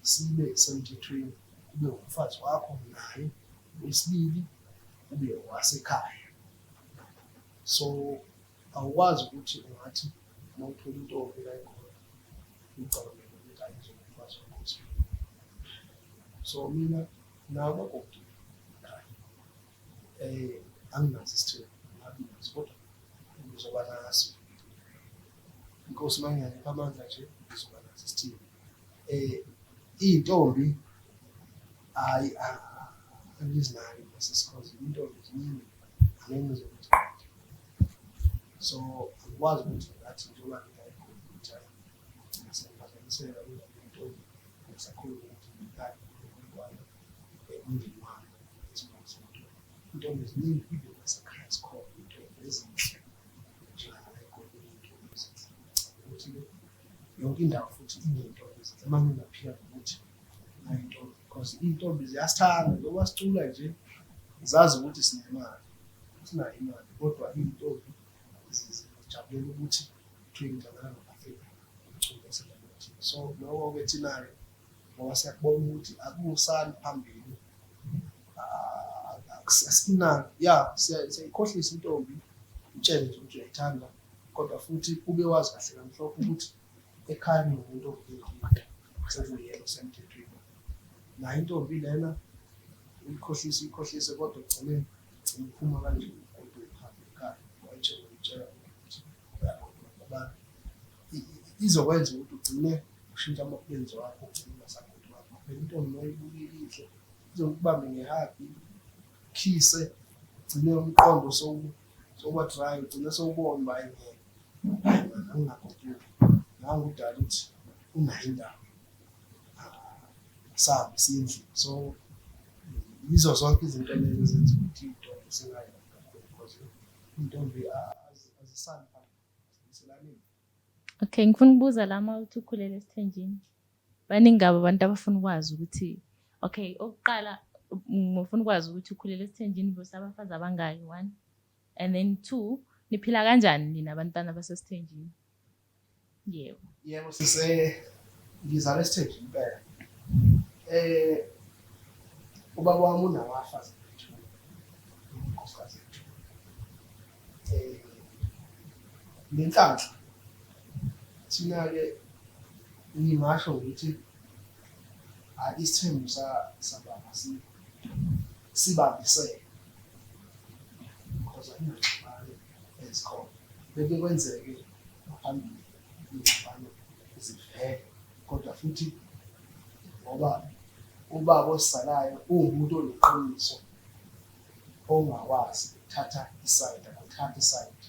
sibe semthethweni kube umfazi wakho naye wesibili ube owasekhaya. So awukwazi ukuthi ungathi uma uthola intombi la ikhona ucabangele ukuthi hayi ngizoba umfazi wakho wesibili. So mina nawo umakoti ekhaya anginaso isithembu angabi naso kodwa ngizoba naso. Inkosi uma ingangipha amandla nje ngizoba naso isithembu. Iy'ntombi hhayi angizinaki mina cause iy'ntombi ziningi angeke ngize ngiziqede. So angikwazi ukuthi ngathi njengoba ngila eGoli ukuthi hhayi ngigcina sengiphazamiseka indaba yey'ntombi angisakhoni ukuthi nginake umntwana umndeni wami izimali zomntwana. Iy'ntombi ziningi even nasekhaya zikhona iy'ntombi ezinhle njengala eGoli kuney'ntombi ezinhle. Ukuthi-ke yonke indawo futhi iney'ntombi ezinhle uma ngingaphika ngokuthi nayo intombi because iy'ntombi ziyasithanda njengoba sicula nje zazi ukuthi sinemali sinayo imali kodwa iy'ntombi zijabulela ukuthi kuthiwe ngidlala no-Afrika umculo wasendaweni ethile. So lokho-ke thina-ke ngoba siyakubona ukuthi akusali phambili asikunaki ya siyayikhohlisa intombi utshele nje ukuthi uyayithanda kodwa futhi ube wazi kahle kamhlophe ukuthi ekhaya kunomuntu onguyena sekuyena osemthethweni. Nayo intombi lena uyikhohlise uyikhohlise kodwa ekugcineni gcina iphuma kanje ugoduka uhambe ekhaya wayitshela uyitshela ukuthi uyagoduka ngoba izokwenza ukuthi ugcine ushintsha ama-plans wakho ugcine ungasagoduka. Phela intombi uma uyibukile inhle izokubambe ngehabi khise ugcine umqondo sowuba dry ugcine sowubona uba hhayi ngeke hhayi man angingagoduki. Nangu udala uthi unayo indawo asahambe siye endlini. So yizo zonke izinto lezo ezenza ukuthi iy'ntombi zingayeki kakhulu because iy'ntombi azisali phambili zibuyiselana emuva. Okay, ngifuna ukubuza la uma uthi ukhulele esithenjini. Baningi kabi abantu abafuna ukwazi ukuthi okay, okokuqala ngifuna ukwazi ukuthi ukhulele esithenjini versus abafazi abangaki, one. And then two, niphila kanjani nina abantwana basesithenjini? Yebo. Yebo sise ngizalwa esithenjini impela. Ubaba wami unabafazi bethu. Unkosikazi ethu. Ngenhlanhla thina-ke ngingasho ngithi hhayi isithembu sababa sibambisene because akunangxabano ezikhona. Beke kwenzeke ngaphambili iy'ngxabano zivele kodwa futhi ngoba ubaba osizalayo uwumuntu oneqiniso ongakwazi ukuthatha isayidi akalithathi isayidi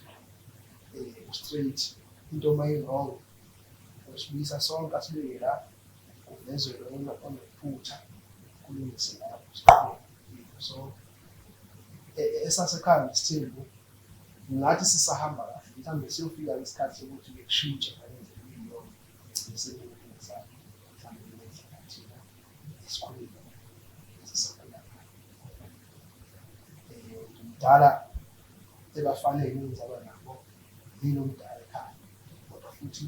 u-straight into uma i-wrong usibuyisa sonke asibeke la kuvezwe lona onephutha kulungise lapho siqhubeke. So esasekhaya nesithembu ngathi sisahamba kahle mhlawumbe siyofika isikhathi sokuthi-ke kushintshe. Sisebenza mhlawumbe ngendlela thina esikhulile esisakhula ngayo. Ngimdala ebafanele engizalwa nabo, yini omdala ekhaya, kodwa futhi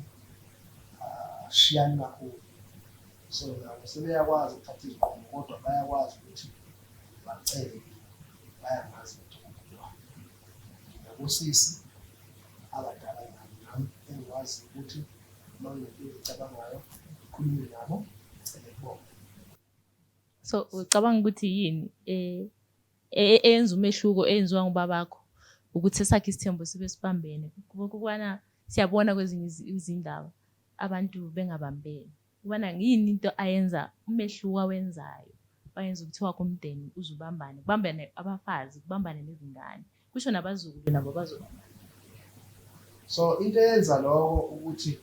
ashiyani kakhulu. So nabo sebeyakwazi ukuthatha izinqumo, kodwa bayakwazi ukuthi bacele kimi, bayangazi ukuthi ubhuti wabo. Nginabosisi abadala nami, nami engikwaziyo ukuthi uma nginento engiyicabangayo ngikhulume nabo, ngicele kubona. So ucabanga ukuthi yini eyenza umehluko eyenziwa ngubabakho ukuthi esakhe isithembu sibe sibambene? Kubana siyabona kwezinye izindaba abantu bengabambene. Kubana yini into ayenza umehluko awenzayo ayenza ukuthi wakho umndeni uze ubambane, kubambane abafazi, kubambane nezingane, kusho nabazukulu nabo bazobambana. So into eyenza lokho ukuthi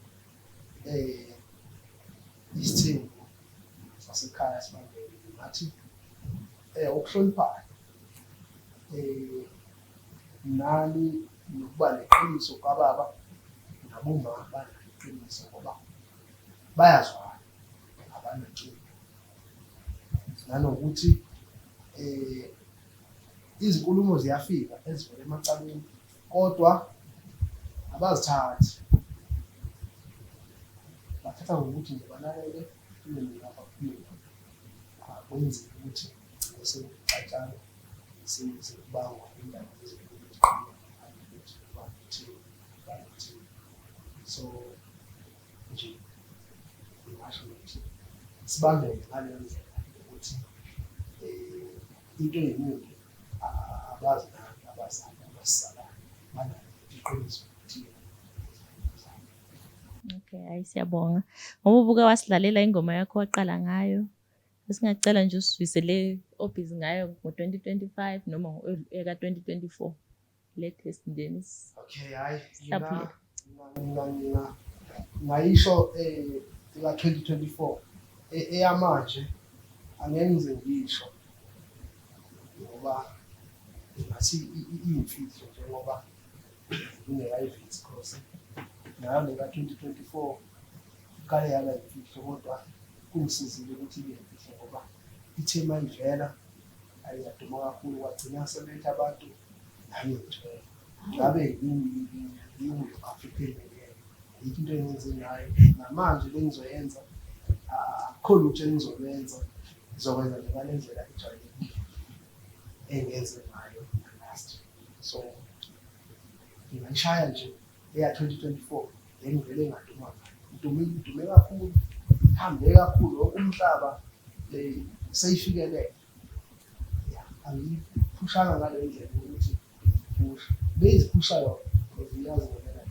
isithembu sasekhaya sibambene, ngathi ukuhloniphana, nani nokuba neqiniso kwababa nabomama banalo iqiniso ngoba bayazwana, abanankinga. Nanokuthi izinkulumo ziyafika ezivela emacaleni kodwa abazithathi, bathatha ngokuthi nje balalele kuphume ngapha kuphume ngapha. Akwenzeki ukuthi kugcine sekuxatshana sekubangwa indaba zezinkulumo eziqhamuka ngaphandle ukuthi ubani uthini, ubani uthini. So nje ngingasho ukuthi sibambene ngaleyo ndlela ukuthi into eyiningi abazi nami abazali abasizalayo banalo iqiniso ukuthi. Okay, hayi siyabonga. Ngoba ubuke wasidlalela ingoma yakho waqala ngayo. Singacela nje usizwise le obhizi ngayo ngo-2025 noma eka-2024 latest nje. Okay, hayi Sihlaphule. Mina ngayisho eka 2024, eyamanje angeke ngize ngisho ngoba ngathi iyimfihlo njengoba ngingekayivezi, cause nayo le ka-2024 iqale yaba yimfihlo, kodwa kungisizile ukuthi ibe yimfihlo ngoba ithe uma ivela ayiyaduma kakhulu, kwagcina sebethi abantu nami ngithwele ngabe ngiwu-African leyo. Ayikho into engenze ngayo namanje le ngizoyenza, akukho lutho engizolwenza, ngizokwenza nje ngale ndlela ejwayelekile engenze ngayo last. So ngingayishaya nje eya 2024 le ngivele ngaduma ngayo, ngidume ngidume kakhulu, ihambe kakhulu wonke umhlaba, seyifikelele ya. Angiyiphushanga ngale ndlela ukuthi ngiyiphusha, beyiziphusha yona because iyazibonela.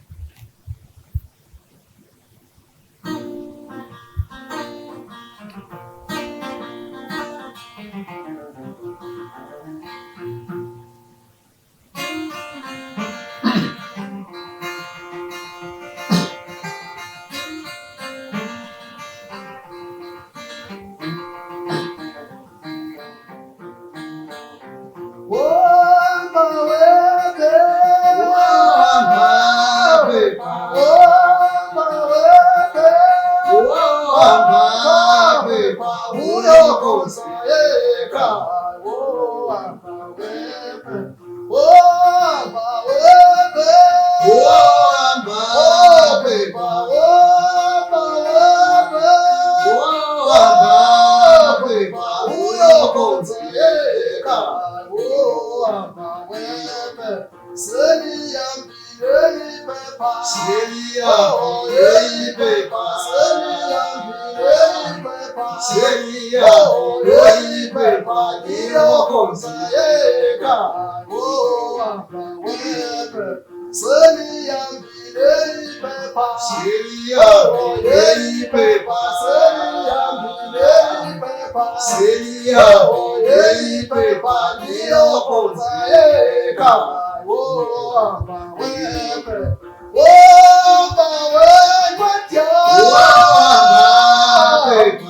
Wohamba webe, wohamba webe, uyokhonza ekhaya. Wohamba webe, wohamba webe, wohamba webe, uyokhonza ekhaya. Wohamba webe, selihambile iphepha, iphepha, selihambile iphepha, iphepha liyokhonza ekhaya. Wohamba webe, selihambile iphepha, iphepha, selihambile iphepha, iphepha liyokhonza ekhaya. Wohamba webe, wohamba webe, wohamba webe,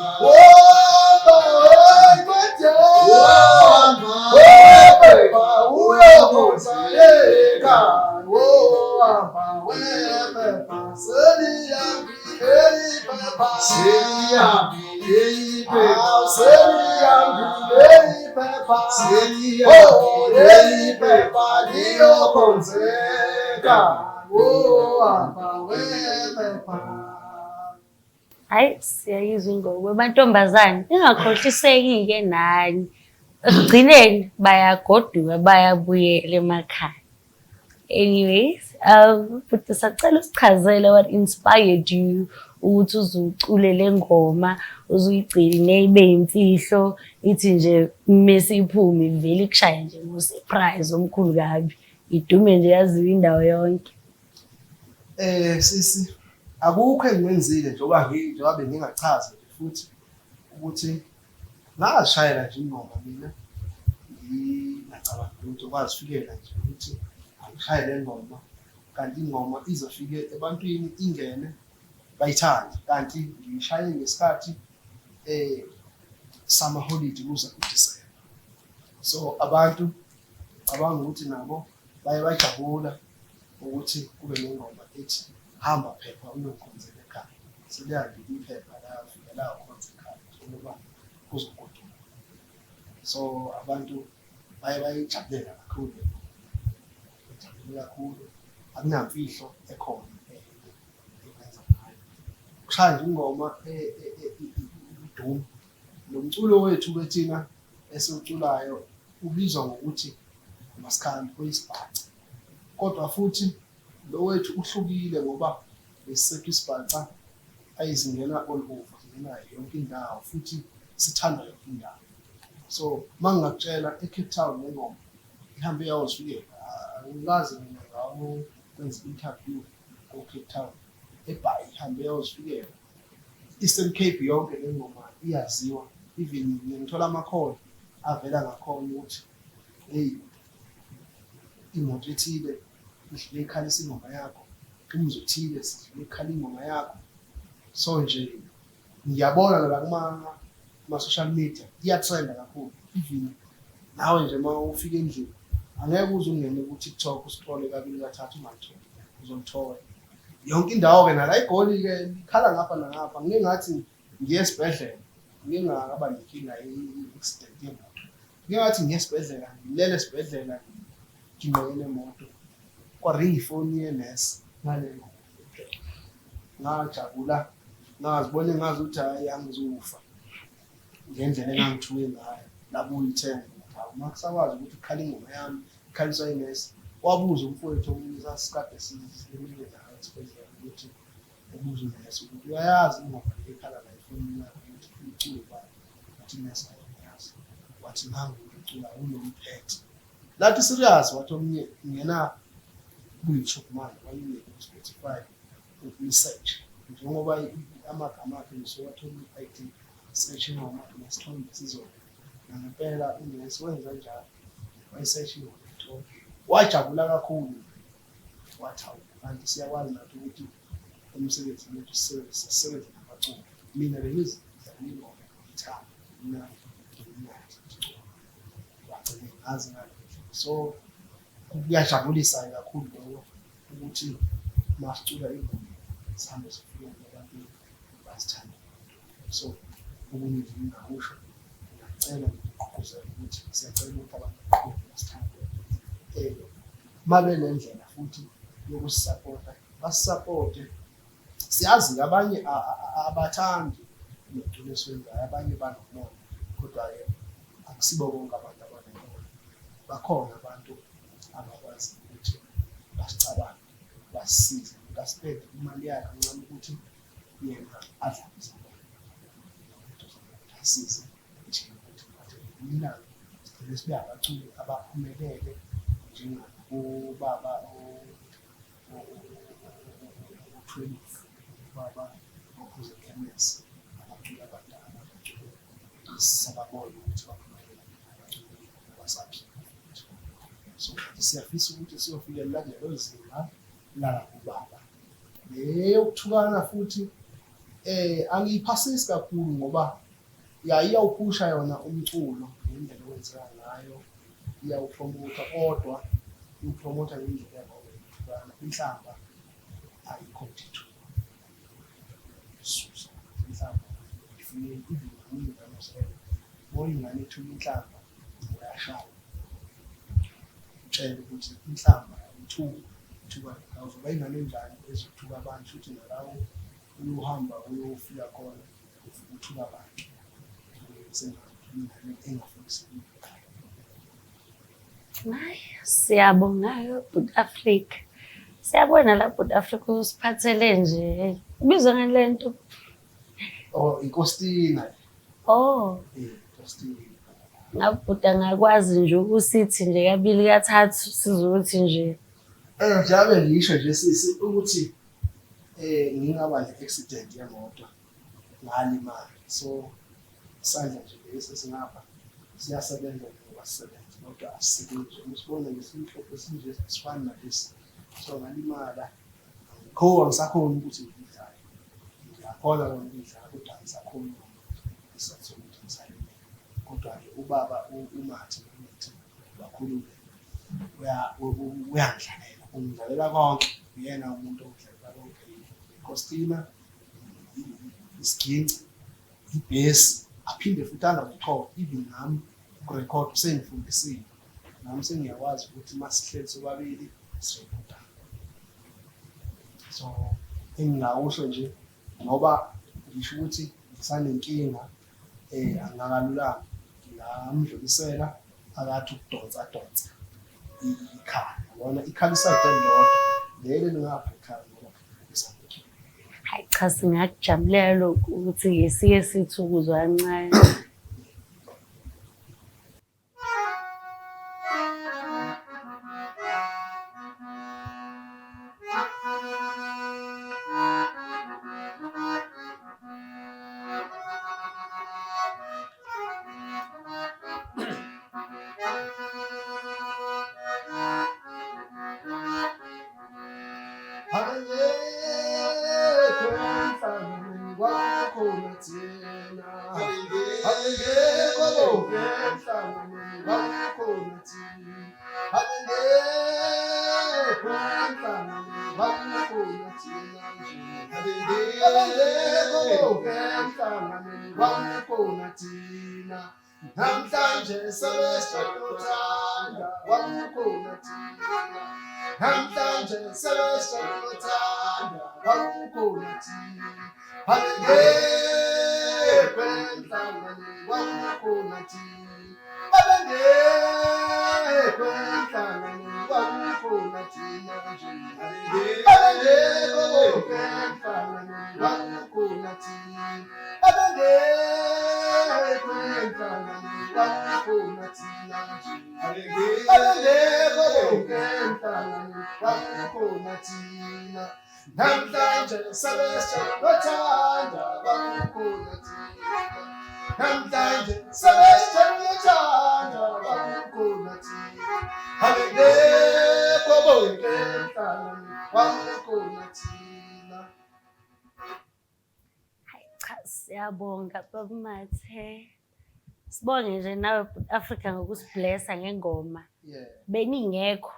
uyokhonza ekhaya. Wohamba webe, selihambile iphepha, iphepha, selihambile iphepha, selihambile iphepha, selihambile iphepha liyokhonzeka. Oh, hamba wephepha. Hhayi, siyayizwa ingoma. Amantombazane, ningakhohliseki-ke nani. Ekugcineni bayagoduka bayabuyela emakhaya. Anyways, bhuti sacela usichazele what inspired you ukuthi uzucule le ngoma, uzuyigcine ibe imfihlo, ithi nje mese iphume ivele ikushaye nje ngo-surprise omkhulu kabi. Idume nje yaziwa indawo yonke. Sisi, akukho engikwenzile njengoba njengoba bengingachaza nje futhi ukuthi ngazishayela nje ingoma mina ngingacabangi lutho, kwazifikela nje ukuthi angishaye le ngoma kanti ingoma izofike ebantwini ingene bayithande, kanti ngiyishaye ngesikhathi samaholidi kuza uDisemba. So abantu cabanga ukuthi nabo baye bajabula ukuthi kube nengoma ethi hamba phepha uyongikhonzela ekhaya. Selihambile iphepha lafika layokhonza ekhaya njengoba kuzogoduka. So abantu baye bayijabulela kakhulu le ngoma. Bajabule kakhulu, akunamfihlo ekhona engenza ngayo. Kushaya nje ingoma idume. Lo mculo wethu-ke thina esiwuculayo ubizwa ngokuthi umaskandi oyisibhaca, kodwa futhi lo wethu uhlukile ngoba lesi isibhaca ayizingena all over, zingena yonke indawo futhi sithandwa yonke indawo. So uma ngingakutshela e-Cape Town le ngoma ihambe yayozifikela, angikaze mina ngawo kwenza i-interview ko-Cape Town, eBhayi ihambe yayozifikela. Eastern Cape yonke le ngoma iyaziwa, even ngithola ama-call avela ngakhona ukuthi hey, imoto ethile idlule ikhalisa ingoma yakho, umuzi othile sidlule ikhala ingoma yakho. So nje ngiyabona la kuma-social media iyatrenda kakhulu, even nawe nje uma ufika endlini angeke uze ungene ku-TikTok uscrolle kabili kathathu ungayitholi, uzolithola yonke indawo-ke. Nala eGoli-ke likhala ngapha nangapha. Ngike ngathi ngiye esibhedlela, ngike ngaba nenkinga ye-accident yemoto, ngike ngathi ngiye esibhedlela, ngilele esibhedlela nginqeke nemoto, kwaringa ifoni yenesi ngale ngoma, ngajabula ngazibona engazi ukuthi hhayi angizufa ngendlela engangithuke ngayo. Labuya ithemba ukuthi hawu, uma kusakwazi ukuthi kukhala ingoma yami ikhaliswa inesi. Wabuza umfowethu omunye sasikade silimile naye esibhedlela ukuthi ubuza unesi ukuthi uyayazi ingoma le ekhala la efonini yakho ukuthi iculo bani, wathi inesi ayiyazi, wathi nangu umuntu oculayo unomphethe. Lathi serious, wathi omunye ngena ku-YouTube manje wayingene ku-Spotify uyi-search njengoba amagama akhe ngisowathola i-ID, search ingoma nesithombe sizona. Nangempela unesi wenza njalo, wayisearch ingoma yayithola, wajabula kakhulu, wathi hawu, kanti siyakwazi nathi ukuthi emsebenzini wethu sisebenze nabaculi. Mina bengizidlalela ingoma ngiyithanda, imnandi imnandi iculo, wagcine ngazi ngale ndlela. So kuyajabulisa-ke kakhulu lokho ukuthi masicula ingoma sihambe sifike ebantwini basithande. So okunye nje engingakusho, ngiyacela ngigqugquzela ukuthi siyacela ukuthi abantu baqhubeke basithande, uma benendlela futhi yokusisapota basisapote. Siyazi-ke abanye abathandi nomculo esiwenzayo, abanye banomona, kodwa-ke akusibo bonke abantu abanomona. Bakhona abantu abakwazi ukuthi basicabange, basisize, umuntu asipende imali yakhe ancame ukuthi yena adlale ukuthi asize nje ukuthi ngelinye ilanga sigcine sibe abaculi abaphumelele njengabobaba u-Twelve, ubaba oPhuzekhemisi, abaculi abadala, abaculi esisababona ukuthi baphumelele, abaculi abasaphila futhi. So siyafisa ukuthi siyofikelela kulelo zinga lalabo baba. Le yokuthukana futhi angiyiphasisi kakhulu ngoba ya iyawuphusha yona umculo ngendlela okwenzeka ngayo, iyawuphromotha, kodwa iwuphromotha ngendlela yokuthukana. Inhlamba ayikho mthethweni, susa. Akufuneki even noma ingane uzele. Uma ingane ethuka inhlamba uyashaya. Utshele ukuthi inhlamba ayithuki, ithuka la uzoba ingane enjani ezothuka abantu futhi nalawo uyohamba uyofika khona ufike uthuka abantu. Sengathi ingane engafundisekile ekhaya. Hayi, siyabonga-ke bhuti Afrika. Siyabona la bhuti Afrika usiphathele nje. Ubizwa ngani le nto? Oh, inkostina. Oh. Eh, inkostina. Ngabe bhuti angakwazi nje ukusithi nje kabili kathathu sizokuthi nje. Eh, njengabe ngisho nje sisi ukuthi eh ngingaba ne-accident yemoto ngalimala. So isandla nje lesi esingapha siyasebenza njengoba sisebenza kodwa asisebenzi. Uma usibona nje simhlophe sinje asifani nalesi. So ngalimala angikho angisakhoni ukuthi ngidlale. Ngiyakhona kona ukudlala kodwa angisakhoni isizathu sokuthi ngisalimele. Kodwa-ke ubaba uMathe uMathe bakhulule uyangidlalela, ungidlalela konke. Uyena umuntu ongidlalela konke. Ikostina, isiginci, ibhesi, aphinde futhi angirekhode even nami ukurekhoda usengifundisile. Nami sengiyakwazi ukuthi uma sihleli sobabili sirekhoda. So engingakusho nje ngoba ngisho ukuthi ngisanenkinga eh angakalulami ngingamdlulisela akathi ukudonsa donsa ikhala yabona ikhala isayidi elilodwa leli lingapha ikhala ngoba lisanenkinga. Hayi cha singakujabulela lokhu ukuthi-ke sike sithi ukuzwa kancane. Akekho emhlabeni kwakhona thina. Akekho emhlabeni kwakhona thina. Akekho emhlabeni kwakhona thina nje. Akekho emhlabeni kwakhona thina. Namhlanje sebesijabulothanda kwakukhona thina. Namhlanje sebesijabulothanda kwakukhona thina. Abengekho emhlanganweni kwakukhona thina. Abengekho emhlanganweni kwakukhona thina nje. Abengekho bonke emhlanganweni kwakukhona thina. Abengekho emhlanganweni kwakukhona thina nje. Abengekho bonke emhlanganweni kwakukhona thina. Namhlanje sebesijabulothanda kwakukhona thina. Namhlanje sebesijabulothanda kwakukhona thina. Abengekho bonke emhlanganweni kwakukhona thina. Hayi cha siyabonga Baba Mathe. Sibonge nje nawe Bhuti Africa ngokusiblessa ngengoma. Yeah. Beningekho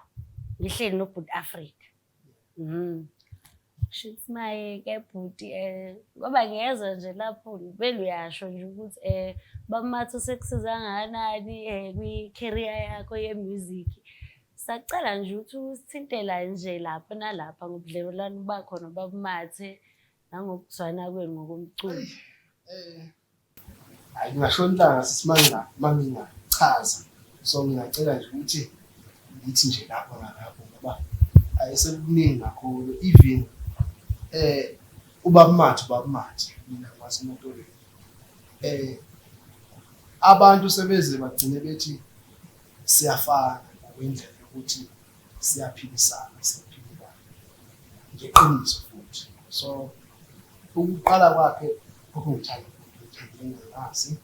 ngihleli noBhuti Africa. Mhm. Shuthi maye ke bhuti eh ngoba ngiyezwa nje lapho vele uyasho nje ukuthi eh Baba Mathe usekusiza kangakanani eh kwi career yakho ye music. Sacela nje ukuthi usithintela nje lapha nalapha ngobudlelwano bakho noBaba Mathe nangokuzwana kwenu ngokomculo. Eh hayi ngingashona ilanga sisimanga mangingachaza. So ngingacela nje ukuthi ngithi nje lapho nalapho ngoba ayesekuningi kakhulu even eh ubaba Mathe ubaba Mathe mina ngwasemotorweni. Eh abantu sebeze bagcine bethi siyafana ngokwendlela yokuthi siyaphilisana siyaphilelana ngeqiniso futhi. So ukuqala kwakhe ukungithanda ngithanda ngingazi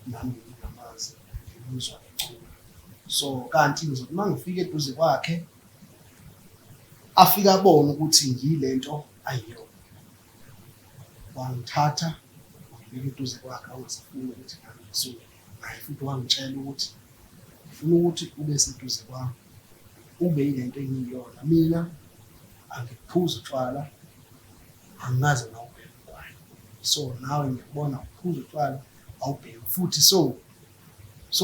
nami ngingamazi ngimuzwa ecula. So kanti ngizothi uma ngifika eduze kwakhe afike abone ukuthi ngiyilento ayiyona. Wangithatha wangibeka eduze kwakhe wangasafuni ukuthi nami ngisuke. Naye futhi wangitshela ukuthi ngifuna ukuthi ube seduze kwami ube yilento engiyiyona. Mina angikuphuzi utshwala, angikaze ngawubhema ugwayi. So nawe ngiyakubona uphuza utshwala awubhemi futhi, so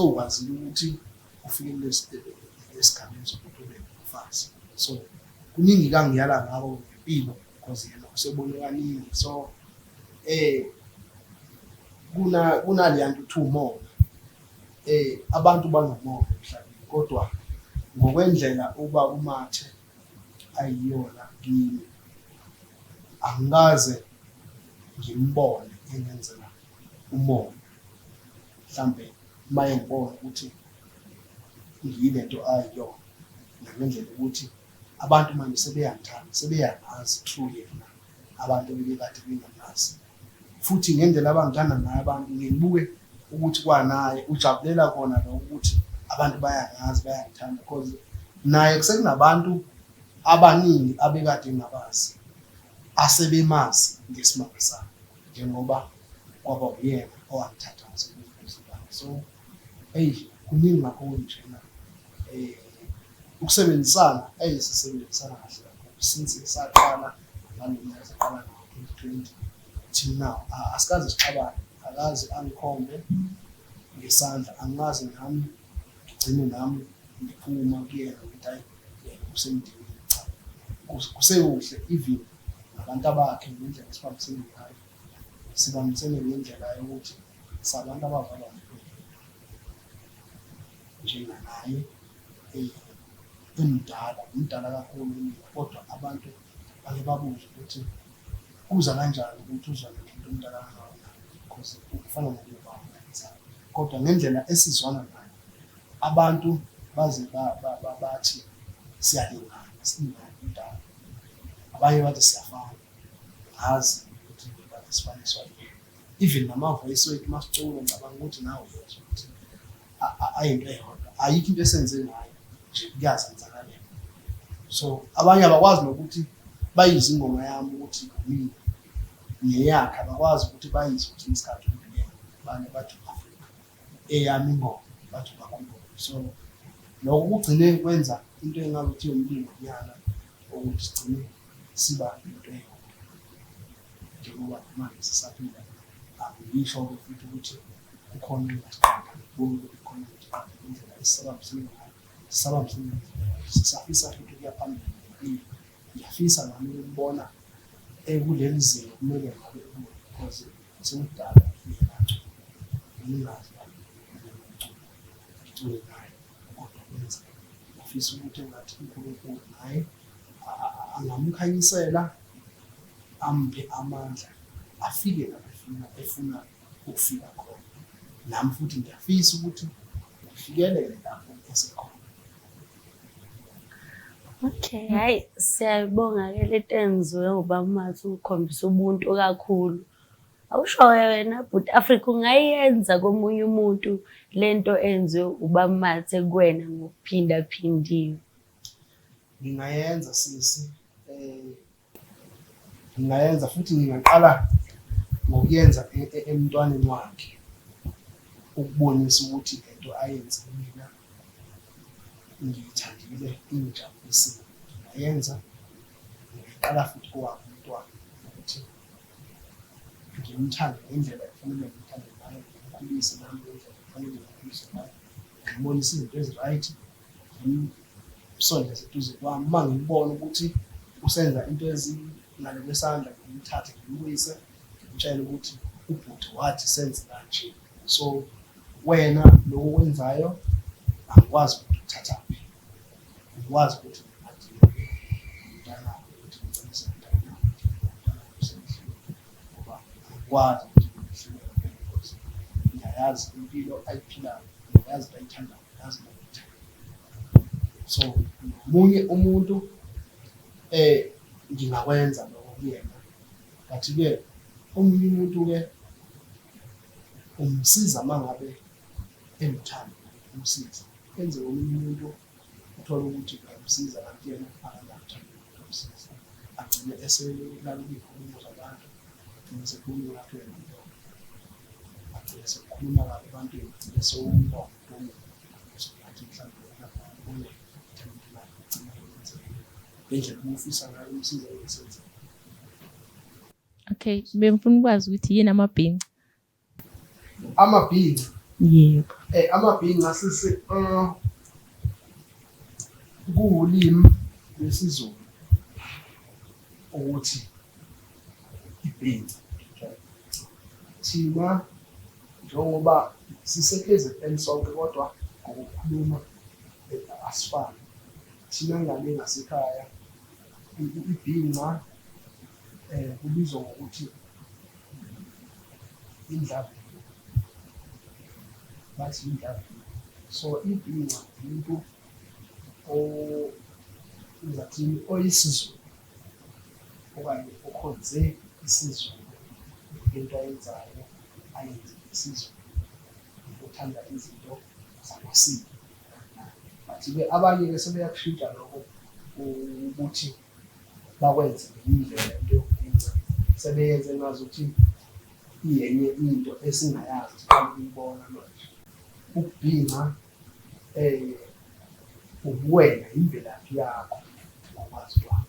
ukwazile ukuthi ufike kulesi esigabeni sokuthi ube nomfazi. So kuningi kangiyala ngako ngempilo because yena usebone kaningi. So kunaleya nto kuthiwa umona. Abantu banomona emhlabeni, kodwa ngokwendlela ubaba uMathe ayiyona kimi, angikaze ngimbone engenzela umona. Mhlampe uma engibona ukuthi ngiyilento ayiyona, nangendlela ukuthi abantu manje sebeyangithanda, sebeyangazi through yena, abantu ebebekade bengamazi. Futhi ngendlela abangithanda ngayo abantu, ngibuke ukuthi kwanaye ujabulela kona lokho ukuthi abantu bayangazi, bayangithanda, because naye kusekunabantu abaningi abekade ngabazi asebemazi ngesimanga sami, njengoba kwaba uyena owangithatha ngasekuzibani. So eyi, kuningi kakhulu njena ukusebenzisana, sisebenzisana kahle kakhulu since saqala ngalo nyaka, saqala ngo-2020 till now, asikaze sixabane, akaze angikhombe ngesandla, angikaze nami ngigcine nami ngiphuma kuyena ngithi hayi yena usemdinini. Cha, kusekuhle, even nabantu abakhe ngendlela esibambisene ngayo, sibambisene ngendlela yokuthi sabantu abazalwa njenganaye, emdala, mdala kakhulu kumina, kodwa abantu bake babuze ukuthi kuza kanjani ukuthi uzwane nomuntu omdala kangaka, because ufana nobaba ngenzalo. Kodwa ngendlela esizwana ngayo abantu baze bathi siyalingana, silingana umdala, abanye bathi siyafana. Ngazi ukuthi bathi sifaniswa yini, even nama-voice wethu masicula, ngicabanga ukuthi nawe uyezwa ukuthi ayinto eyodwa, ayikho into esenze ngayo nje, kuyazenzakalela. So abanye abakwazi nokuthi bayizwe ingoma yami ukuthi mina neyakhe, abakwazi ukuthi bayizwe ukuthi isikhathi ukuthi bane bathi Afrika eyami ingoma bathi bakhumbule. So lokho kugcine kwenza into engabe umlilo nyana ukuthi sigcine siba into eyodwa, njengoba manje sisaphila. Angisho-ke futhi ukuthi kukhona okungasiqeda, ngiboni ukuthi kukhona okungasiqeda indlela esisabambisene ngayo, sisabambisene ngendlela sisafisa futhi ukuya phambili ngempilo. Ngiyafisa nami ukubona ekuleli zinga kumele ngabe ekulo, because sekudala yena acula, ngingazi ngicule naye, kodwa kwenza ngifisa ukuthi engathi uNkulunkulu naye angamkhanyisela, amphe amandla, afike lapho efuna ukufika khona. Nami futhi ngiyafisa ukuthi ngifikelele lapho esekhona. Okay, hhayi siyayibonga-ke lento enziwe ubaba uMathe, ukukhombisa ubuntu kakhulu. Awusho-ke wena bhuti Afrika, ungayenza komunye umuntu lento enziwe ubaba uMathe kuwena ngokuphindaphindiwe? Ngingayenza sisi, ngingayenza futhi ngingaqala ngokuyenza emntwaneni wakhe, ukubonisa ukuthi lento ayenze mina ngiyithandile, ingijabulisile. Ngingayenza, ngingaqala futhi kowami umntwana ukuthi ngimthande ngendlela ekufanele ngimthande ngayo, ngimkhulise nami ngendlela ekufanele ngimkhulise ngayo, ngimbonise izinto ezi-right, ngimsondeze eduze kwami. Uma ngibona ukuthi usenza into ezingale kwesandla, ngimthathe ngimbuyise, ngimtshele ukuthi ubhuti wathi senze kanje, so wena lokhu okwenzayo angikwazi ukuthi ukuthathaphi, ngikwazi ukuthi umntanakho ukuthi ngicebise umntanakho ukuthi umntanakho usemhlweni, ngoba angikwazi ukuthi ngihluleke because ngiyayazi impilo ayiphilayo, ngiyayazi into ayithandayo, ngiyazi into ayithandayo. So nomunye umuntu ngingakwenza lokho kuyena, but-ke omunye umuntu-ke umsiza uma ngabe enothando, umsiza enze omunye umuntu uthole ukuthi uyamsiza kanti yena akanathando ukumsiza, agcine eselala iy'nkulumo zabantu, agcine esekhuluma ngathi uyena, agcine sekukhuluma kabi ebantwini, agcine sewuba umuntu omubi. So ngathi mhlawumbe wena une-talent lakho, ugcine yenzeke ngendlela ubufisa ngayo, umsiza engasenzeka. Okay, bengifuna ukwazi ukuthi yini amabhinca. Amabhinca? Yebo. Amabhinca sisi kuwulimi lwesiZulu ukuthi ibhinca. Thina njengoba sise-KZN sonke kodwa ngokukhuluma asifani. Thina ngale ngasekhaya ibhinca kubizwa ngokuthi indlavini, bathi indlavini. So ibhinca umuntu ngizathini oyisiZulu okanye okhonze isiZulu, into ayenzayo ayenze isiZulu, uthanda izinto zamasiko. But-ke abanye-ke sebeyakushintsha lokho ukuthi bakwenze ngenye indlela into yokubhinca, sebeyenze ngazuthi iyenye into esingayazi siqala ukuyibona manje. Ukubhinca ubuwena, imvelaphi yakho ngokwazi kwami.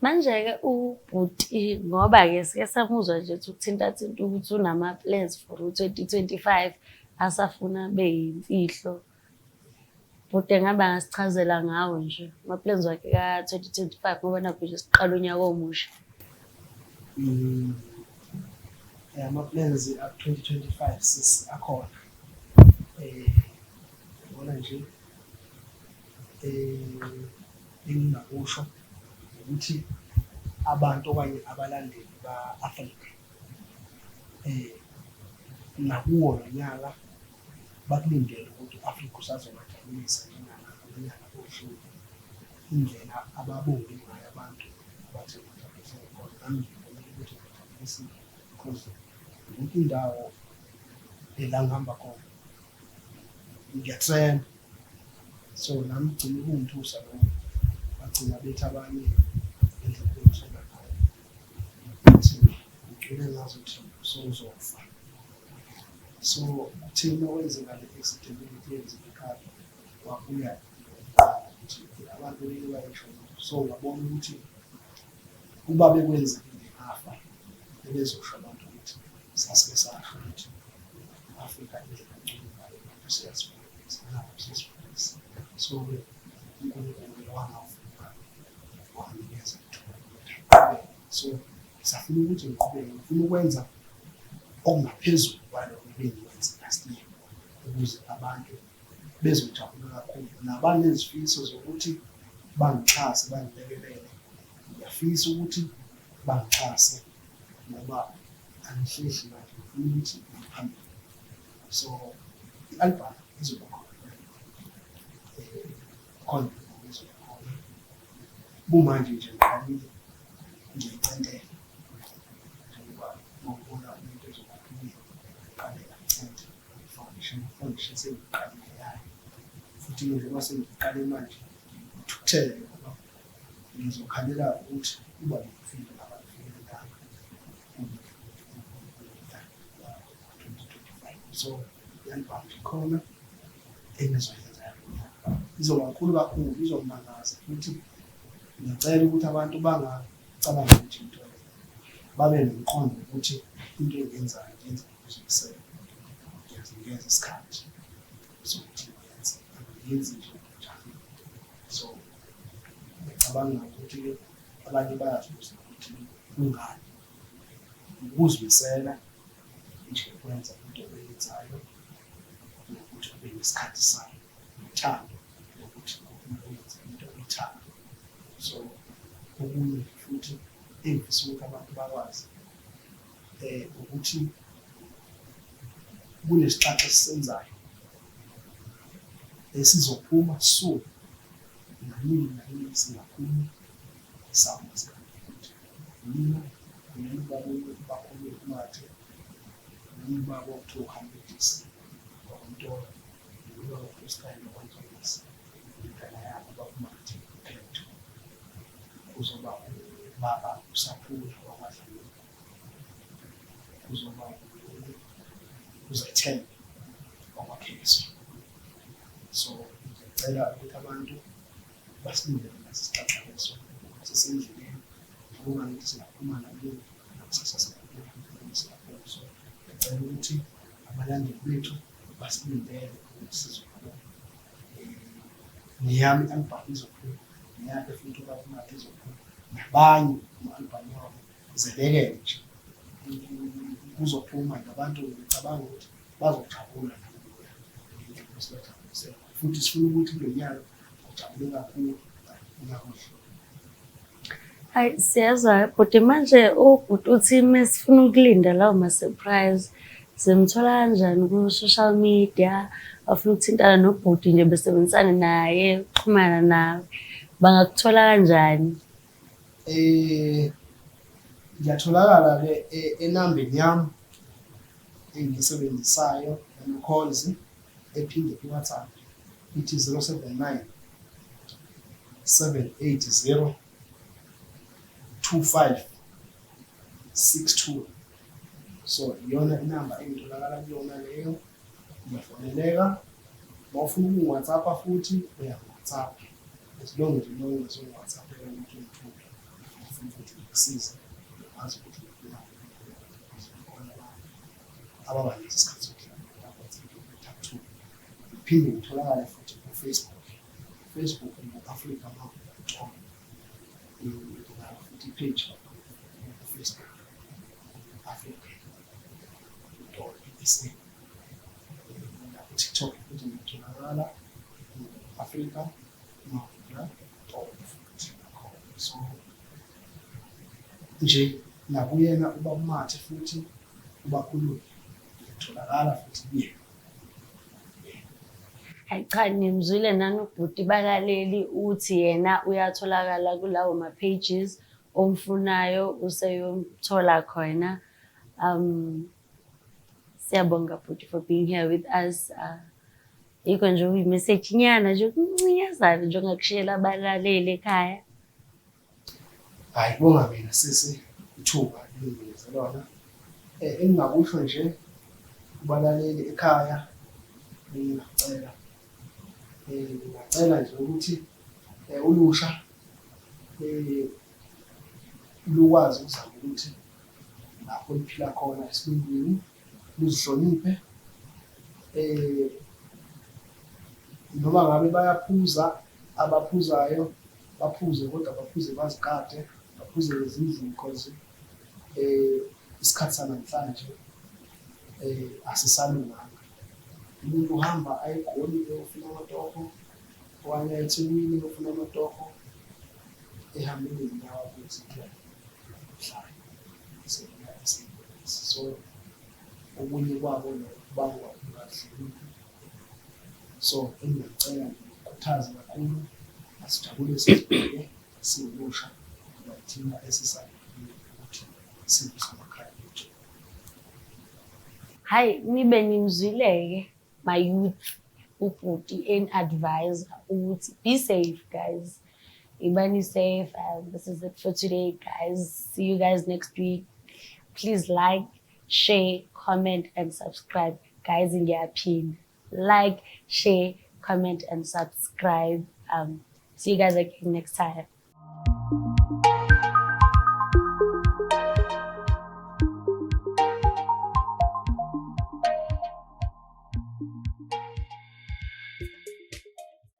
Manje-ke ubhuti, ngoba-ke sike samuzwa nje ukuthi ukuthinta-thinta ukuthi unama-plans for u-2025 asafuna beyimfihlo. Bhuti engabe angasichazela ngawo nje ama-plans wakhe ka-2025 ngoba nakhu nje siqala unyaka omusha. Ama-plans a-2025 sisi akhona. Yabona nje engingakusho ukuthi abantu okanye abalandeli ba-Afrika nakuwo lo nyaka bakulindele ukuthi u-Afrika usazobajabulisa njengangonyaka odlule. Indlela ababonge ngayo abantu abathi ngibajabulise khona, nami ngibonile ukuthi ngibajabulisile because yonke indawo la ngihamba khona ngiya-trend. So nami kugcine kungithusa lokho, bagcina bethi abanye ngendlela ebengisuka ngayo ukuthi ngicule ngazuthi sowuzofa. So kuthe uma kwenzeka le accident ukuthi yenzeka ekhaya, wabuya ukuthi abantu beke bayisho. So ngabona ukuthi kuba bekwenzekile ngafa, bebezosho abantu ukuthi sasike sasho ukuthi Afrika indlela ecula ngayo abantu siyazifundisa, nabo siyazifundisa. So-ke uNkulunkulu wangavuma wanginikeza ithuba lokuthi ngiqhubeke. So ngisafuna ukuthi ngiqhubeke, ngifuna ukwenza okungaphezulu kwalokho ebengikwenze last year ukuze abantu bezojabula kakhulu. Nabanezifiso zokuthi bangixhase, bangilekelele, ngiyafisa ukuthi bangixhase ngoba angihlehli manje, ngifuna ukuthi ngiye phambili. So i-album izoba khona, khona izoba khona. Kumanje nje ngiqalile ngiyayicentela njengoba ngokubona umuntu ezoba ngiqale ngacenta i-foundation, i-foundation sengiqalile yayo. Futhi njengoba sengiqale manje ngithukuthele ngoba ngizokhalela ukuthi uba ngifike abafikelelanga ku-2025. So i-album ikhona engizoyenza izoba nkulu kakhulu, izomangaza futhi ngiyacela ukuthi abantu bangacabangi ukuthi into le, babe nomqondo ukuthi into engiyenzayo ngiyenza ngokuzimisela, ngiyazinikeza isikhathi sokuthi ngiyenze, angiyenzi nje njalo. So ngiyacabanga ukuthi-ke abanye bayazibuza ukuthi kungani, ukuzimisela nje ukwenza into oyenzayo nokuthi ube nesikhathi sayo nothando lokuthi uyenze into oyithandayo. So okunye futhi engifisa ukuthi abantu bakwazi ukuthi kunesixaxa esisenzayo esizophuma soon, nanini nanini singaphuma sawumaskandi. Mina mina ubaba uBakhulu Mathe, ubaba okuthiwa uHambidisi wakwaNtola, ubaba uStyle wakwaNtshangase, indodana yakhe ubaba uMathe uPhetho, kuzoba ubaba uSaphula wakwaDlamini, kuzoba uZethembe wakwaKhezo. So ngiyacela ukuthi abantu basilindele naso isixaxa leso sisendleleni, njengoba ngithi singaphuma nanini nakusasa. Ikusasa kakhulu. So ngicela ukuthi abalandeli bethu basilindele ukuthi sizophuma. Neyami i-album izophuma, neyakhe futhi ubaba uMathe izophuma, nabanye ama-album wabo zebekele nje kuzophuma nabantu. Ngicabanga ukuthi bazojabula nabo ngendlela esibajabulisela, futhi sifuna ukuthi kulo nyaka ujabule kakhulu unyaka odlule. Hayi, siyezwa bhuti. Manje ubhuti uthi mesifuna ukulinda lawo ma-surprise, simthola kanjani ku-social media? Bafuna ukuthintana nobhuti nje, besebenzisane naye, ukuxhumana nawe, bangakuthola kanjani? Ngiyatholakala ke enambeni yami engiyisebenzisayo yama-calls, ephinde i-WhatsApp, ithi 079 780 2562. So iyona inamba engitholakala kuyona leyo, ngiyafoneleka. Uma ufuna ukungi-WhatsApp futhi uyangi-WhatsApp, as long nje uma ungazongi-WhatsApp ukuthi ungithule, ufuna ukuthi ngikusize, ngikwazi ukuthi khona ababa naso isikhathi sokudlala. Ngiphinde ngitholakale futhi ku-Facebook. Facebook ngu-Africa Mavula, nginayo futhi i-page ku-Facebook, Africa Mtolo SA. Naku-TikTok futhi ngiyatholakala, Africa Mavula Mtolo futhi nakhona. So nje nakuyena ubaba uMathe futhi ubakhulule, ngiyatholakala futhi kuyena. Hayi cha, nimzwile nani ubhuti balaleli, uthi yena uyatholakala kulawo ma-pages, omfunayo useyomthola khona. Siyabonga bhuti for being here with us. Yikho nje uyi-message nyana nje ukuncinyazana nje ongakushiyela abalaleli ekhaya. Hhayi, kubonga mina sisi, ithuba elinginikeze lona. Engingakusho nje kubalaleli ekhaya, ngingacela nje ukuthi ulusha lukwazi ukuzama ukuthi lapho liphila khona esilungwini luzihloniphe. Noma ngabe bayaphuza, abaphuzayo baphuze, kodwa baphuze bazigade, baphuze ezindlini, cause isikhathi sanamhlanje asisalunganga. Umuntu uhamba aye eGoli eyofuna amatoho, okanye aye eThekwini eyofuna amatoho, ehambe ngezinyawo abuye mhlawumbe. So okunye kwabo lokho kubangwa ukungazihloniphi. So engingacela nje, ngikhuthaze kakhulu, asijabule, sizibheke siwulusha, ngoba ithina esisalindile ukuthi sivuse amakhaya ethu. Hayi, nibe nimzwile-ke ma-youth ubhuti en-advise ukuthi be safe guys. Ibani safe. This is it for today guys. See you guys next week. Please like, share, comment and subscribe. Guys, ngiyaphinda. Like, share, comment and subscribe. See you guys again next time.